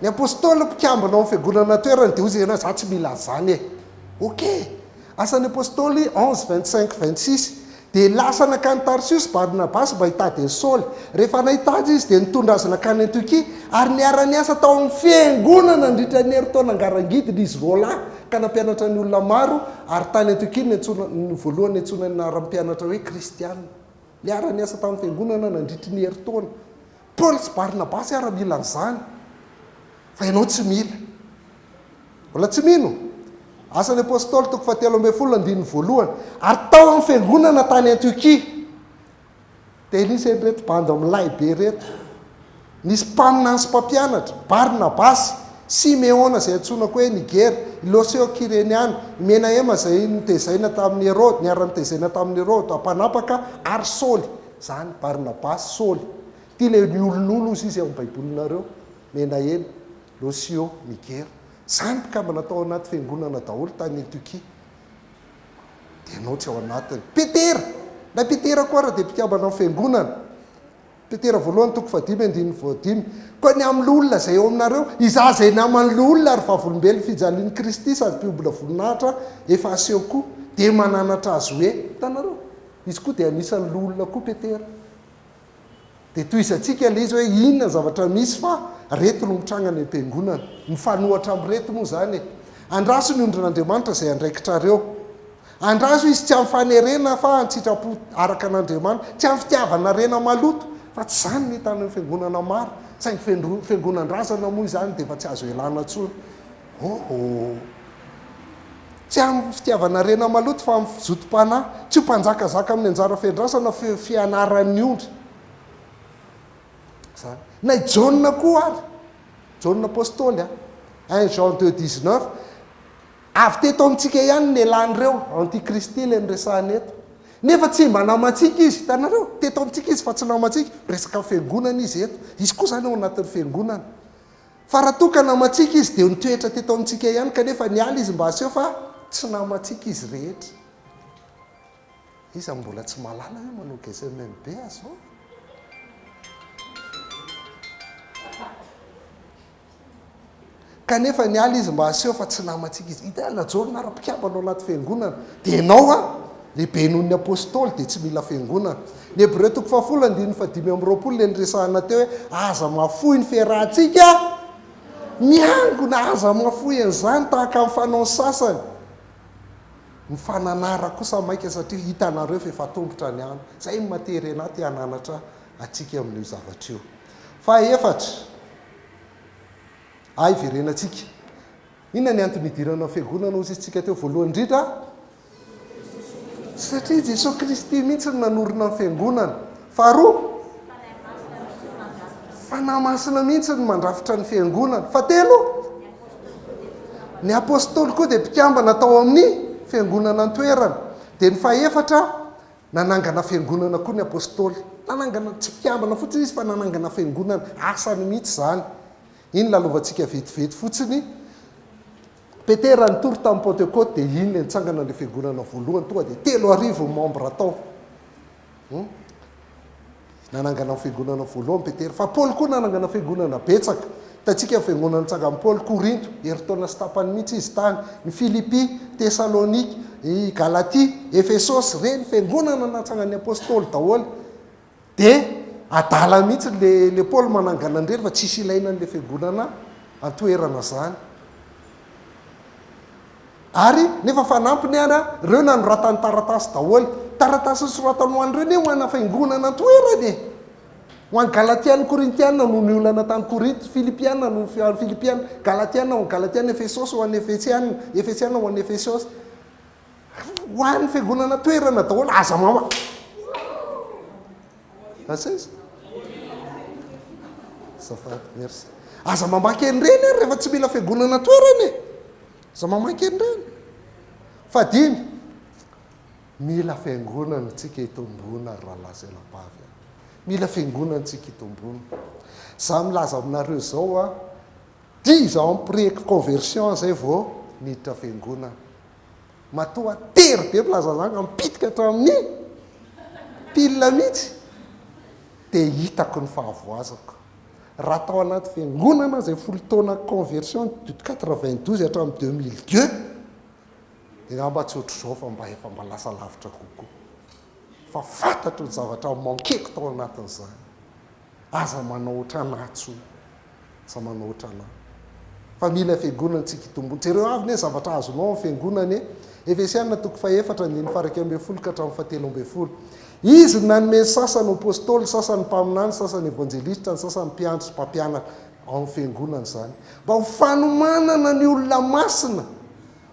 Ny apostoly mpikambana ao amin'ny fiangonana toerana dia hoy izy ianao za tsy mila an'izany e! Ok! Asan'ny Apostoly 11, 25, 26, Dia lasa nankany Tarsiosy Barnabasy mba hitady an'i Saoly. Rehefa nahita azy izy, dia nitondra azy nankany Antiokia, ary niara-niasa tao amin'ny fiangonana nandritra ny herintaona ngarangidina izy roalahy, ka nampianatra ny olona maro, ary tany Antiokia no niantsoana, no voalohany niantsoana ny anaran'ny mpianatra hoe Kristiana. Niara-niasa tamin'ny fiangonana nandritry ny herintaona. Paoly sy Barnabasy ara mila an'izany, fa ianao tsy mila. Mbola tsy mino? Asan'ny Apostoly toko fahatelo ambin'ny folo andininy voalohany. Ary tao amin'ny fiangonana tany Antiokia, dia nisy an'ireto bandy milay be ireto. Nisy mpaminany sy mpampianatra, Barnabasy, Simeona izay antsoina koa hoe Nigera, i Losio Kyreniana, i Menahema izay notezaina tamin'i Heroda, niara-notezaina tamin'i Heroda mpanapaka, ary Saoly. Izany, Barnabasy, Saoly. Ity ilay niolonolo hozy izy ao amin'ny Baibolinareo, Menahema. Losio, Nigera. Zany mpikambana tao anaty fiangonana daholo tany Antiokia. Dia ianao tsy ao anatiny. Petera! Na Petera koa ara dia mpikambana ao fiangonana. Petera voalohany toko fahadimy andininy voadimy. Koa ny amin'ny loholona izay eo aminareo, izaho izay naman'ny loholona ary vavolombelon'ny fijalian'i Kristy sady mpiombona voninahitra efa aseho koa, dia mananatra azy hoe, hitanareo? Izy koa dia anisan'ny loholona koa Petera. Dia tohizantsika ilay izy hoe inona ny zavatra misy fa reto no mitranga any am-piangonana. Mifanohatra amin'ireto moa izany e. Andraso ny ondrin'Andriamanitra izay andraikitrareo. Andraso izy tsy amin'ny fanerena fa an-tsitrapo araka an'Andriamanitra. Tsy amin'ny fitiavana harena maloto fa tsy izany no hita any amin'ny fiangonana maro. Saingy fiangonan-drazana moa izany dia efa tsy azo ialana intsony. Oh! Tsy amin'ny fitiavana harena maloto fa amin'ny zotom-panahy. Tsy ho mpanjakazaka amin'ny anjara fiandrasana fe fianaran'ny ondry. Izany. Na i Jaona koa ary. Jaona apostoly a. Un Jean deux 19. Avy teto amintsika ihany ny elan'ireo, antikristy ilay noresahana eto. Nefa tsy mba namantsika izy, hitanareo? Teto amintsika izy fa tsy namantsika. Miresaka fiangonana izy eto. Izy koa izany ao anatin'ny fiangonana. Fa raha toa ka namantsika izy dia nitoetra teto amintsika ihany kanefa niala izy mba haseho fa tsy namantsika izy rehetra. Iza mbola tsy mahalala hoe manao GSMMB azao? Kanefa niala izy mba haseho fa tsy namantsika izy. Hita na Jaona ara mpikambana ao anaty fiangonana. Dia ianao an! Lehibe noho ny Apostoly dia tsy mila fiangonana. Ny Hebreo toko fahafolo andininy fahadimy amby roapolo ilay niresahana teo hoe aza mahafoy ny fiarahantsika miangona, aza mahafoy an'izany tahaka ny fanaon'ny sasany. Mifananara kosa maika satria hitanareo fa efa tombotra ny andro. Izay no matery anah te hananatra antsika amin'io zavatra io. Fahaefatra, ah hiverenantsika. Inona ny antony hidirana ao fiangonana hozy isika teo voalohany indrindra? Satria Jesoa Kristy mihitsy no nanorina ny fiangonana. Faharoa, Fanahy Masina mihitsy no mandrafitra ny fiangonana. Fahatelo, ny Apostoly koa dia mpikambana tao amin'ny fiangonana an-toerana. Dia ny fahefatra, nanangana fiangonana koa ny Apostoly. Nanangana, tsy mpikambana fotsiny izy fa nanangana fiangonana. Asany mihitsy izany. Iny lalovantsika vetivety fotsiny. Petera nitory tamin'ny Pentekoty dia iny ilay nitsangana ilay fiangonana voalohany, tonga dia 3000 ny membre tao. Hum. Nanangana ny fiangonana voalohany Petera. Fa Paoly koa nanangana fiangonana betsaka. Hitantsika ny fiangonana nitsangan'i Paoly, Korinto, herintaona sy tapany mihitsy izy tany. Ny Filipy, Tesalonika, i Galatia, Efesosy, ireny fiangonana natsangan'ny Apostoly daholo. Dia adala mihitsy le le Paoly manangana an'ireny fa tsisy ilaina an'le fiangonana an-toerana zany. Ary nefa fanampiny ara ireo nanoratany taratasy daholo. Taratasy nosoratany ho an'ireo anie ho ana fiangonana an-toerana e! Ho an'ny Galatiana, Korintiana noho ny olana tany Korinto, Filipiana noho ny an'ny Filipiana, Galatiana ho an'ny Galatiana, Efesosy ho an'ny Efesiana, Efesiana ho an'ny Efesiosy. Ho an'ny fiangonana toerana daholo, aza mama. Asa izy? Azafady, merci. Aza mamaky an'ireny ary rehefa tsy mila fiangonana toerana e. Aza mamaky an'ireny. Fahadimy, mila fiangonana tsika hitomboana ry rahalahy sy anabavy a. Mila fiangonana tsika hitomboana. Za milaza aminareo izao a, dix ans pré-conversion zay vao niditra fiangonana. Matoa tery be milaza zany ka mipitika hatramin'ny pile mihitsy dia hitako ny fahavoazako. Raha tao anaty fiangonana izay folo taona conversion de 92 hatramin'ny 2002 dia angamba tsy ohatr'izao fa mba efa mba lasa lavitra kokoa. Fa fantatro ny zavatra manqueko tao anatin'izany. Aza manao ohatranà tsony. Aza manao ohatranà. Fa mila fiangonana tsika hitomboana. Jereo avy ne zavatra azonao amin'ny fiangonana e. Efesiana toko fahefatra andininy faha-11 ka hatramin'ny fahatelo ambin'ny folo. Izy no nanome ny sasany ho apostoly, ny sasany mpaminany, ny sasany evanjelistra, ny sasany mpiandry sy mpampianatra. Ao amin'ny fiangonana izany. Mba ho fanomanana ny olona masina.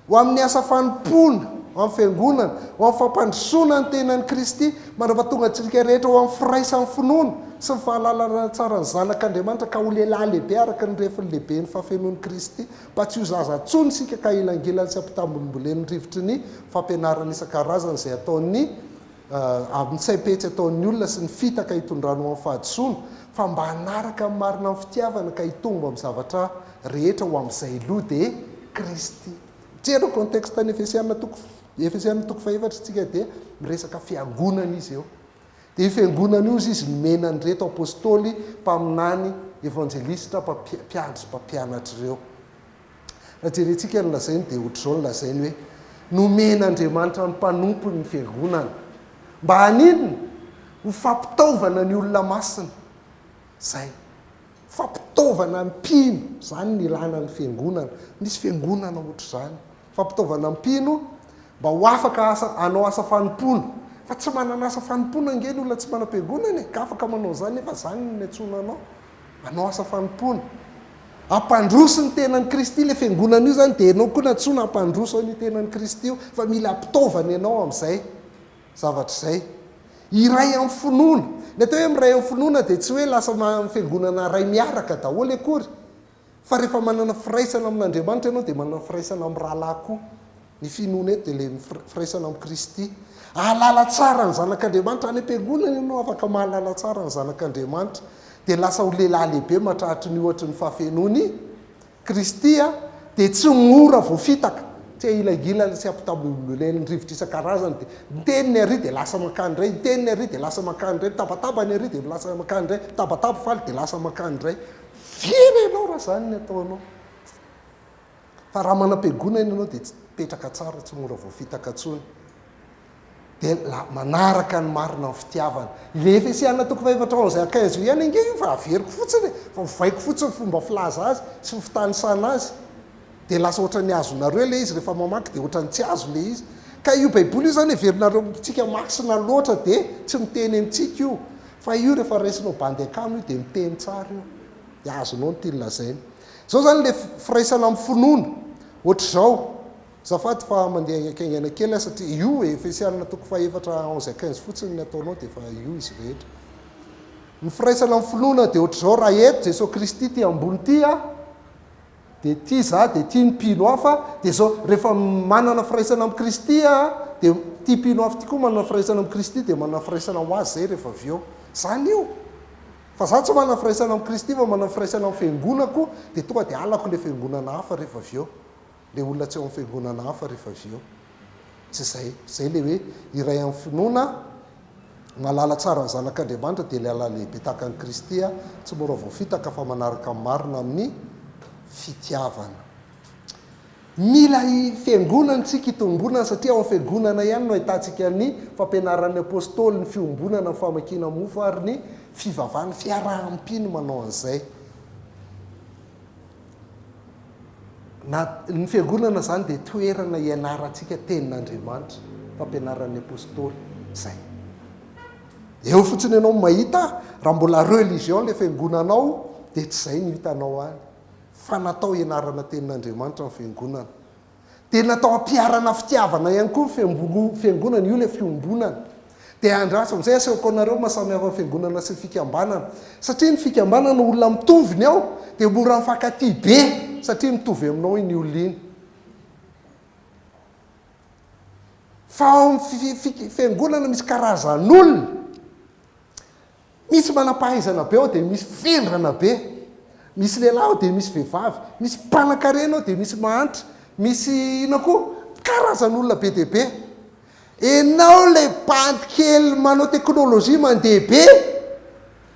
ho amin'ny asa fanompoana, ho amin'ny Fiangonana, ho amin'ny fampandrosoana ny tenan'i Kristy, mandra-pahatonga antsika rehetra ho amin'ny firaisan'ny finoana sy ny fahalalana tsara ny Zanak'Andriamanitra ka ho lehilahy lehibe araka ny refin'ny lehiben'ny fahafenoan'i Kristy, mba tsy ho zaza intsony isika ka hilangilany sy hampitambolimbolen'ny rivotry ny fampianarana isan-karazany izay ataon'ny amin'ny saim-petsy ataon'ny olona sy ny fitaka hitondrany ho amin'ny fahadisoana, fa mba hanaraka ny marina amin'ny fitiavana ka hitombo amin'ny zavatra rehetra ho amin'izay loha, dia Kristy. Mijery ny contexte ny Efesiana toko Efesiana toko fahefatra isika dia miresaka fiangonana izy eo. Dia io fiangonana io izy izy nomena an'ireto apostoly, mpaminany, evanjelistra, mpiandry sy mpampianatra ireo. Raha jerentsika ny lazainy dia ohatr'izao ny lazainy hoe, Nomen'Andriamanitra ny mpanompony ny fiangonana. Mba haninona? Ho fampitaovana ny olona masina. Izay. Fampitaovana ny mpino. Izany ny ilana ny fiangonana. Misy fiangonana ohatr'izany. Fampitaovana ny mpino mba ho afaka asa, hanao asa fanompoana. Fa tsy manana asa fanompoana ange ny olona tsy manam-piangonana e! Ka afaka manao izany nefa izany no niantsoana anao. Hanao asa fanompoana. Hampandroso ny tenan'i Kristy ilay fiangonana io izany dia ianao koa nantsoina hampandroso an'io tenan'i Kristy io fa mila ampitaovana ianao amin'izay zavatra izay. Hiray amin'ny finoana. Ny atao hoe miray amin'ny finoana dia tsy hoe lasa fiangonana iray miaraka daholo akory fa rehefa manana firaisana amin'Andriamanitra ianao dia manana firaisana amin'ny rahalahy koa. Ny finoana eto dia ilay firaisana amin'i Kristy. Hahalala tsara ny Zanak'Andriamanitra. Any am-piangonana ianao afaka mahalala tsara ny Zanak'Andriamanitra. Dia lasa ho lehilahy lehibe mahatratra ny ohatry ny fahafenoan'i Kristy, dia tsy mora voafitaka. Tsy ahilahilana sy ampitambolimbolen'ny rivotra isan-karazany. Dia miteny ny ary dia lasa mankany indray, miteny ny ary dia lasa mankany indray, mitabataba ny ary dia lasa mankany indray, mitabataba faly dia lasa mankany indray. Very ianao raha izany ny ataonao. Fa raha manam-piangonana ianao dia tsy mipetraka tsara, tsy mora voafitaka intsony. Dia la manaraka ny marina amin'ny fitiavana. Ilay Efesiana toko fahefatra onze à 15 io ihany ange io fa averiko fotsiny e, fa ovaiko fotsiny ny fomba filaza azy sy ny fitanisana azy. Dia lasa ohatran'ny azonareo ilay izy rehefa mamaky dia ohatran'ny tsy azo ilay izy. Ka io baiboly io izany heverinareo amintsika masina loatra dia tsy miteny amintsika io. Fa io rehefa raisinao bandy akama io dia miteny tsara io. Dia azonao ny tiany lazaina. Izao izany ilay firaisana amin'ny finoana. Ohatr'izao. Azafady fa mandeha haingankaingana kely aho satria io e, Efesianina toko fahefatra onze à 15 fotsiny ny ataonao dia efa io izy rehetra. Ny firaisana amin'ny finoana dia ohatr'izao, raha eto Jesoa Kristy ity ambony ity a, dia ity za dia ity ny mpino hafa, dia izao rehefa manana firaisana amin'i Kristy aho dia ity mpino hafa ity koa manana firaisana amin'i Kristy dia manana firaisana ho azy izay rehefa avy eo. Izany io. Fa za tsy manana firaisana amin'i Kristy fa manana firaisana amin'ny fiangonako dia tonga dia halako ilay fiangonana hafa rehefa avy eo. le olona tsy ao amin'ny fiangonana hafa rehefa avy eo. Tsy izay. Izay le hoe iray amin'ny finoana, mahalala tsara ny Zanak'Andriamanitra dia lehilahy lehibe tahaka an'i Kristy, tsy mora voafitaka fa manaraka ny marina amin'ny fitiavana. Mila fiangonana isika hitombonana satria ao amin'ny fiangonana ihany no ahitantsika ny fampianaran'ny Apostoly, ny fiombonana, ny famakiana mofo ary ny fivavahana, fiaraha-mpino manao an'izay. Na, ny fiangonana izany dia toerana ianarantsika tenin'Andriamanitra, fampianaran'ny Apostoly, izay. Eo fotsiny ianao no mahita, raha mbola religion ilay fiangonanao dia tsy izay no hitanao any. Fa natao hianarana tenin'Andriamanitra ny fiangonana. Dia natao hampiharana fitiavana ihany koa ny fiangonana, io ilay fiombonana. Dia andraso amin'izay asehoko anareo ny maha samy hafa ny fiangonana sy ny fikambanana. Satria ny fikambanana olona mitovy ny ao dia mora mifankatia be satria mitovy aminao iny olona iny. Fa ao amin'ny fiangonana misy karazan'olona. Misy manam-pahaizana be ao dia misy vendrana be. Misy lehilahy ao dia misy vehivavy. Misy mpanankarena ao dia misy mahantra. Misy inona koa? Karazan'olona be dia be. Enao ilay bandy kely manao teknolojia mandeha be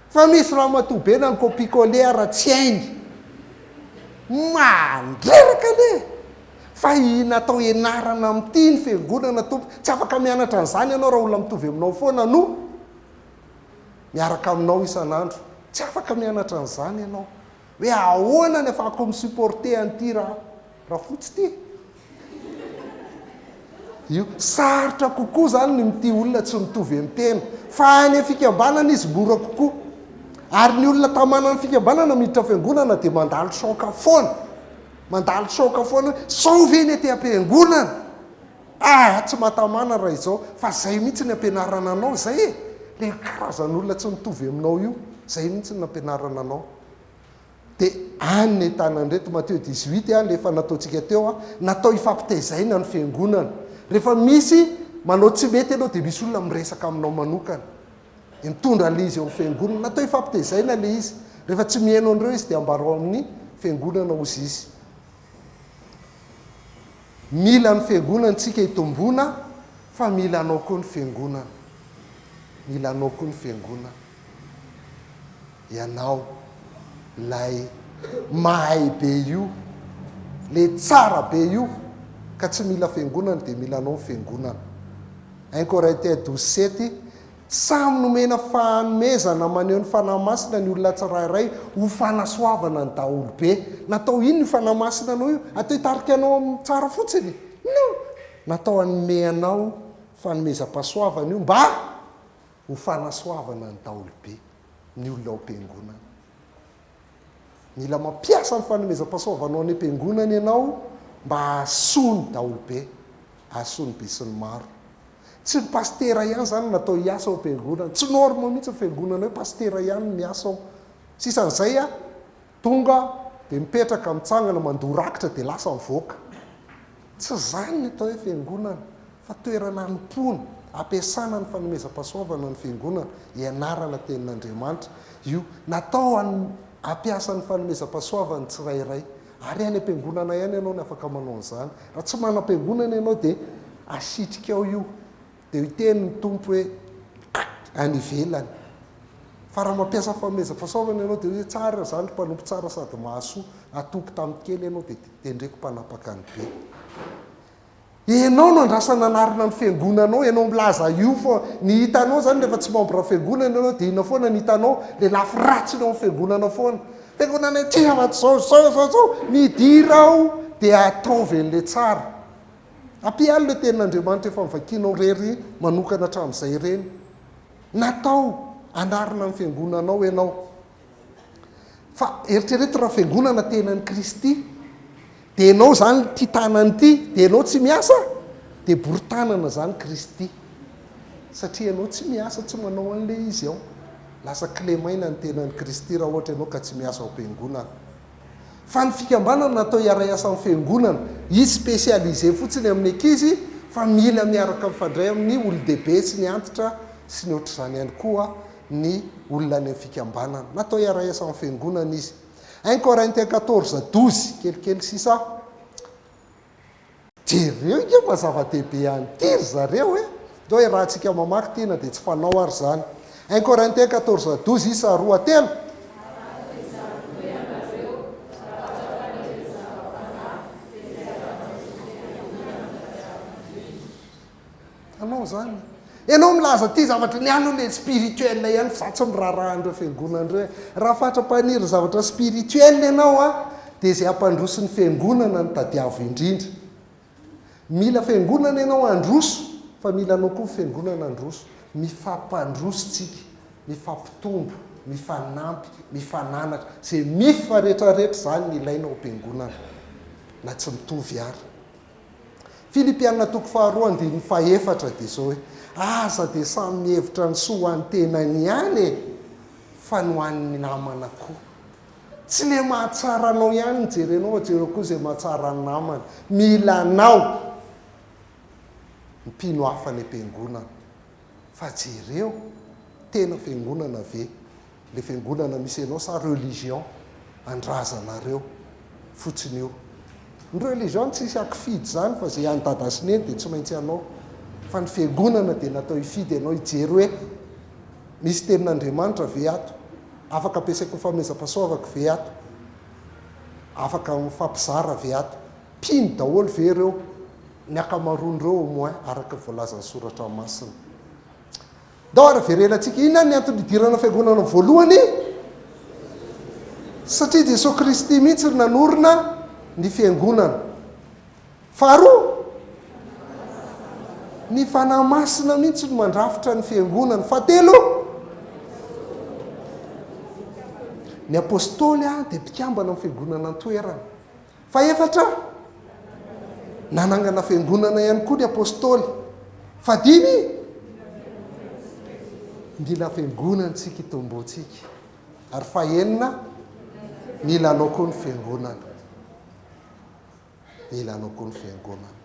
fa misy ramatoa be na ny copie coller ara tsy hainy. Mandreraka anie! Fa i natao hianarana amin'ity ny fiangonana tompoko. Tsy afaka mianatra an'izany ianao raha olona mitovy aminao foana no miaraka aminao isan'andro. Tsy afaka mianatra an'izany ianao. Hoe ahoana ny afahako mi-supporter an'ity ra rafotsy ity? Io. Sarotra kokoa izany ny mitia olona tsy mitovy amin'ny tena. Fa any amin'ny fikambanana izy mora kokoa. Ary ny olona tamana ny fikambanana miditra fiangonana dia mandalo choc foana. Mandalo choc foana hoe sao ve ny aty am-piangonana? Ah, tsy mahatamana raha izao, fa zay mihitsy ny ampianarana anao zay e! Le karazan'olona tsy mitovy aminao io, zay mihitsy ny nampianarana anao. De any ny ahitana an'ireto, Matthieu 18 a, le efa nataontsika teo a, natao hifampitezaina ny fiangonana. Rehefa misy manao tsy mety ianao dia misy olona miresaka aminao manokana. Dia mitondra an'ilay izy eo amin'ny fiangonana. Natao hifampitezaina ilay izy. Rehefa tsy mihaino an'ireo izy dia ambarao amin'ny fiangonana hozy izy. Mila ny fiangonana tsika hitomboana fa mila anao koa ny fiangonana. Mila anao koa ny fiangonana. Ianao lay mahay be io, le tsara be io ka tsy mila fiangonana dia mila anao ny fiangonana. Un Corinthiens 12 7 Samy nomena fanomezana maneho ny Fanahy Masina ny olona tsirairay ho fanasoavana ny daholobe. Natao inona io Fanahy Masina anao io? Atao hitarika anao amin'ny tsara fotsiny? Non! Natao hanome anao fanomezam-pahasoavana io mba ho fanasoavana ny daholobe, ny olona ao am-piangonana. Mila mampiasa ny fanomezam-pahasoavanao any am-piangonana ianao mba hahasoa ny daholobe, hahasoa ny besinimaro. Tsy ny pasitera ihany izany no natao hiasa ao am-piangonana. Tsy norme mihitsy ny fiangonana hoe pasitera ihany no miasa ao. Sisan'izay a, tonga dia mipetraka, mitsangana, mandoa rakitra dia lasa mivoaka. Tsy izany ny atao hoe fiangonana fa toerana hanompoana, ampiasana ny fanomezam-pahasoavana ny fiangonana, ianarana tenin'Andriamanitra. Io natao hampiasa ny fanomezam-pahasoavany tsirairay. Ary any am-piangonana ihany ianao no afaka manao an'izany. Raha tsy manam-piangonana ianao dia asitrika ao io. Dia hiteny ny Tompo hoe any ivelany. Fa raha mampiasa fanomezam-pahasoavana ianao dia hoe tsara izany ry mpanompo tsara sady mahasoa, natoky tamin'ny kely ianao dia tendreko mpanapaka ny be. Ianao no andrasana anarina ny fiangonanao, ianao milaza io fo, ny hitanao zany rehefa tsy membre fiangonana ianao dia inona foana ny hitanao, le lafy ratsiny ao amin'ny fiangonana foana, fiangonana ity afa-tsy zao zao zao zao, midira ao dia ataovy an'le tsara, ampialo le tenin'Andriamanitra efa novakianao rery manokana hatramin'izay ireny, natao anarina ny fiangonanao ianao. Fa eritrereto raha fiangonana tenan'i Kristy, dia ianao izany ity tanana ity, dia ianao tsy miasa, dia bory tanana izany Kristy. Satria ianao tsy miasa, tsy manao an'ilay izy ao. Lasa kilemaina ny tenan'i Kristy raha ohatra ianao ka tsy miasa ao am-piangonana. Fa ny fikambanana natao hiara-hiasa amin'ny fiangonana, izy spécialisé fotsiny amin'ny ankizy fa mila miaraka mifandray amin'ny olon-dehibe sy ny antitra sy ny ohatr'izany ihany koa ny olona any amin'ny fikambanana. Natao hiara-hiasa amin'ny fiangonana izy. Un Corinthiens 14, 12, kelikely sisa. Jereo ange maha zava-dehibe an'ity ry zareo e! Ndao iarahantsika mamaky ity na dia tsy fanao ary izany. Un Corinthiens 14, 12, isa roa telo. Anao zany. Ianao milaza ty zavatra ny ahy aloha le spirituel ihany fa za tsy miraharaha an'ireo fiangonana ireo e. Raha fatra-paniry zavatra spirituel ianao a, dia izay hampandroso ny fiangonana no tadiavo indrindra. Mila fiangonana ianao handroso fa mila anao koa ny fiangonana handroso. Mifampandroso tsika, mifampitombo, mifanampy, mifananatra. Izay mifa retraretra izany ny ilaina ao am-piangonana na tsy mitovy ary. Filipiana toko faharoa andininy fahefatra dia izao hoe, Aza dia samy mihevitra ny soa ho an'ny tenany ihany e, fa ny ho an'ny namana koa. Tsy ilay mahatsara anao ihany no jerenao fa jereo koa izay mahatsara ny namana. Mila anao ny mpino hafa any am-piangonana. Fa jereo, tena fiangonana ve le fiangonana misy anao sa religion andrazanareo fotsiny io? Ny religion tsisy akifidy zany fa ze any dada sy neny de tsy maintsy anao fa ny fiangonana de natao hifidy anao hijery hoe misy tenin'Andriamanitra ve ato? Afaka ampiasaiko ny fanomezam-pahasoavako ve ato? Afaka mifampizara ve ato? Mpino daholo ve ireo? Ny ankamaroan'ireo au moins araka ny voalazan'ny soratra masina. Ndao ary verenantsika. Inona ny antony nidirana fiangonana voalohany? Satria Jesoa Kristy mihitsy no nanorina ny fiangonana. Faharoa, ny Fanahy Masina mihitsy no mandrafitra ny fiangonana. Fahatelo, ny Apostoly dia mpikambana amin'ny fiangonana an-toerana. Fahefatra, nanangana fiangonana ihany koa ny Apostoly. Fahadimy, mila fiangonana isika hitomboantsika. Ary fahenina, mila anao koa ny fiangonana. Mila anao koa ny fiangonana.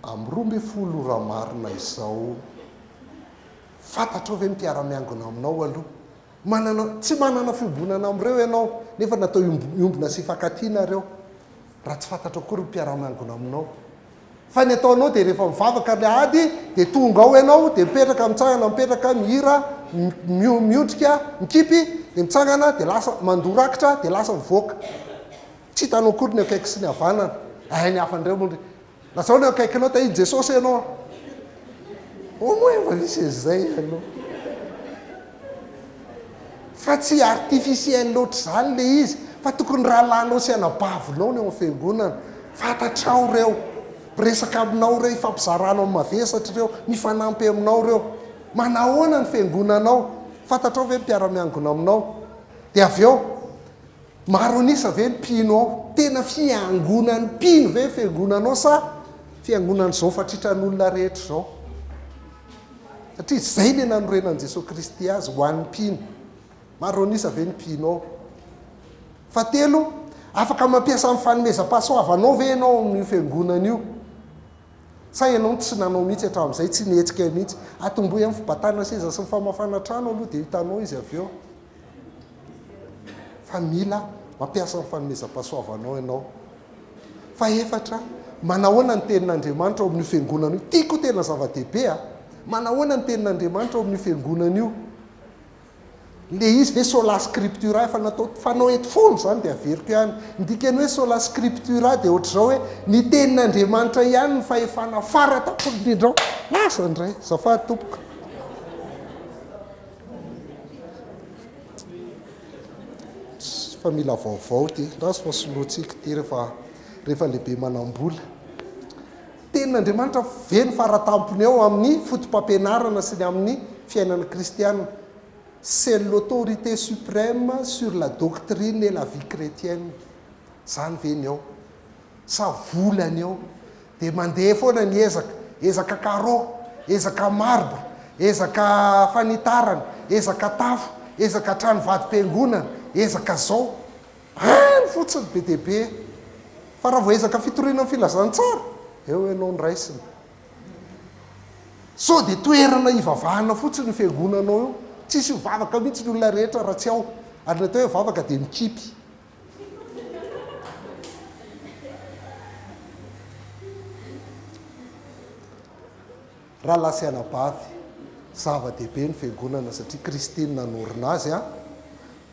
Amin'ny 12 ora marina izao, fantatrao ve ny mpiara-miangona aminao aloha? Manana, tsy manana fiombonana amin'ireo ianao, nefa natao hiombona sy hifankatia nareo, raha tsy fantatrao akory ny mpiara-miangona aminao. Fa ny ataonao dia rehefa mivavaka alahady dia tonga ao ianao dia mipetraka, mitsangana, mipetraka, mihira, miondrika, mikipy, dia mitsangana, dia lasa mandoa rakitra, dia lasa mivoaka. Tsy hitanao akory ny akaiky sy ny havanana. Hay ny hafa indray moa ndry. Lazao ny akaikinao tahin'i Jesosy ianao. Au moins mba misy an'izay aloha. Fa tsy artificiel ohatr'izany le izy fa tokony rahalahinao sy anabavinao ny ao amin'ny fiangonana. Fantatrao ireo. Miresaka aminao ireo, ifampizarana amin'ny mavesatra ireo, mifanampy aminao ireo. Manahoana ny fiangonanao? Fantatrao ve ny mpiara-miangona aminao? Dia avy eo, Maro an'isa ve ny mpino ao? Tena fiangonan'ny mpino ve ny fiangonanao sa fiangonan'izao fatritran'olona rehetra izao? Satria izay ilay nanorenan'i Jesoa Kristy azy ho an'ny mpino. Maro an'isa ve ny mpino ao? Fahatelo, afaka mampiasa ny fanomezam-pahasoavanao ve ianao amin'io fiangonana io? Sa ianao no tsy nanao mihitsy hatramin'izay, tsy nihetsika mihitsy? Atombohy amin'ny fibatana seza sy ny famafana trano aloha dia hitanao izy avy eo. Fa mila mampiasa ny fanomezam-pahasoavanao ianao. Fahefatra, manahoana ny tenin'Andriamanitra ao amin'io fiangonana io? Ity koa tena zava-dehibe a! Manahoana ny tenin'Andriamanitra ao amin'io fiangonana io? Le izy ve sola scriptura efa natao fanao eto foana izany dia averiko ihany. Ny dikan'ny hoe sola scriptura dia ohatr'izao hoe ny tenin'Andriamanitra ihany ny fahefana fara tampony indrindra ao. Lasa indray. Azafady tompoko. Fa mila vaovao ity. Andraso fa solointsika ity rehefa rehefa lehibe manam-bola. Tenin'Andriamanitra ve ny fara tampony ao amin'ny foto-pampianarana sy ny amin'ny fiainana kristiana? C'est l'autorité suprême sur la doctrine et la vie chrétienne. Zany ve ny ao? Sa vola ny ao? Dia mandeha foana ny ezaka, ezaka carreau, ezaka marbre, ezaka fanitarana, ezaka tafo, ezaka trano vadim-piangonana, ezaka zao. Any fotsiny be dia be. Fa raha vao ezaka fitoriana ny filazantsara, eo ianao no raisina. Sao dia toerana hivavahana fotsiny io fiangonanao io. Tsisy mivavaka mihitsy ny olona rehetra raha tsy ao. Ary ny atao hoe vavaka dia mikipy. Rahalahy sy anabavy, zava-dehibe ny fiangonana satria Kristy no nanorina azy an.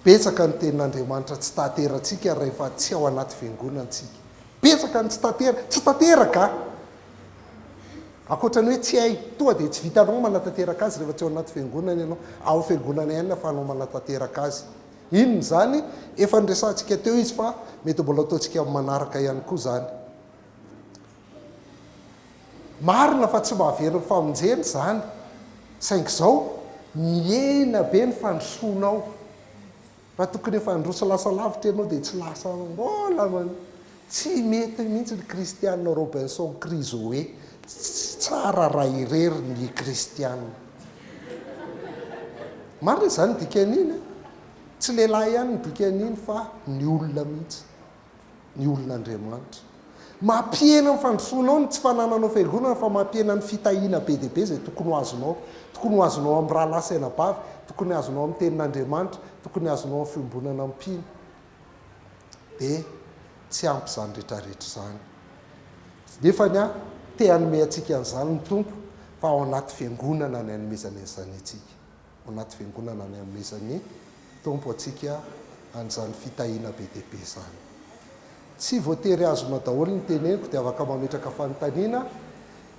Betsaka ny tenin'Andriamanitra tsy taterantsika rehefa tsy ao anaty fiangonana tsika. Betsaka ny tsy tatera, tsy tanteraka an! Ankoatra ny hoe tsy hay, tonga dia tsy vitanao manatanteraka azy rehefa tsy ao anaty fiangonana ianao. Ao fiangonana ihany no ahafahanao manatanteraka azy. Inona izany? Efa noresahantsika teo izy fa mety mbola ataontsika amin'ny manaraka ihany koa izany. Marina fa tsy mahavery ny famonjena izany, saingy izao, mihena be ny fandrosoanao. Raha tokony efa handroso lasa lavitra ianao dia tsy lasa mbola man, tsy mety mihitsy ny kristiana Robinson Crusoe, tsy tsara raha irery ny kristiana. Marina izany dikan'iny an! Tsy lehilahy ihany ny dikan'iny fa ny olona mihitsy. ny olon'Andriamanitra. Mampihena ny fandrosoanao ny tsy fanananao fiangonana fa mampihena ny fitahiana be dia be izay tokony ho azonao. Tokony ho azonao amin'ny rahalahy sy anabavy, tokony azonao amin'ny tenin'Andriamanitra, tokony azonao amin'ny fiombonana amin'ny mpino. Dia tsy ampy izany rehetrarehetra izany. Nefa ny ahy, te hanome antsika an'izany ny Tompo fa ao anaty fiangonana ny hanomezany an'izany antsika. ao anaty fiangonana ny hanomezan'ny Tompo antsika an'izany fitahiana be dia be izany. Tsy voatery azonao daholo ny teneniko dia afaka mametraka fanontaniana,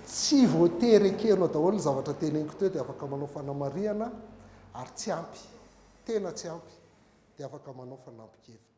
tsy voatery ekenao daholo ny zavatra teneniko teo dia afaka manao fanamarihana ary tsy ampy, tena tsy ampy dia afaka manao fanampin-kevitra.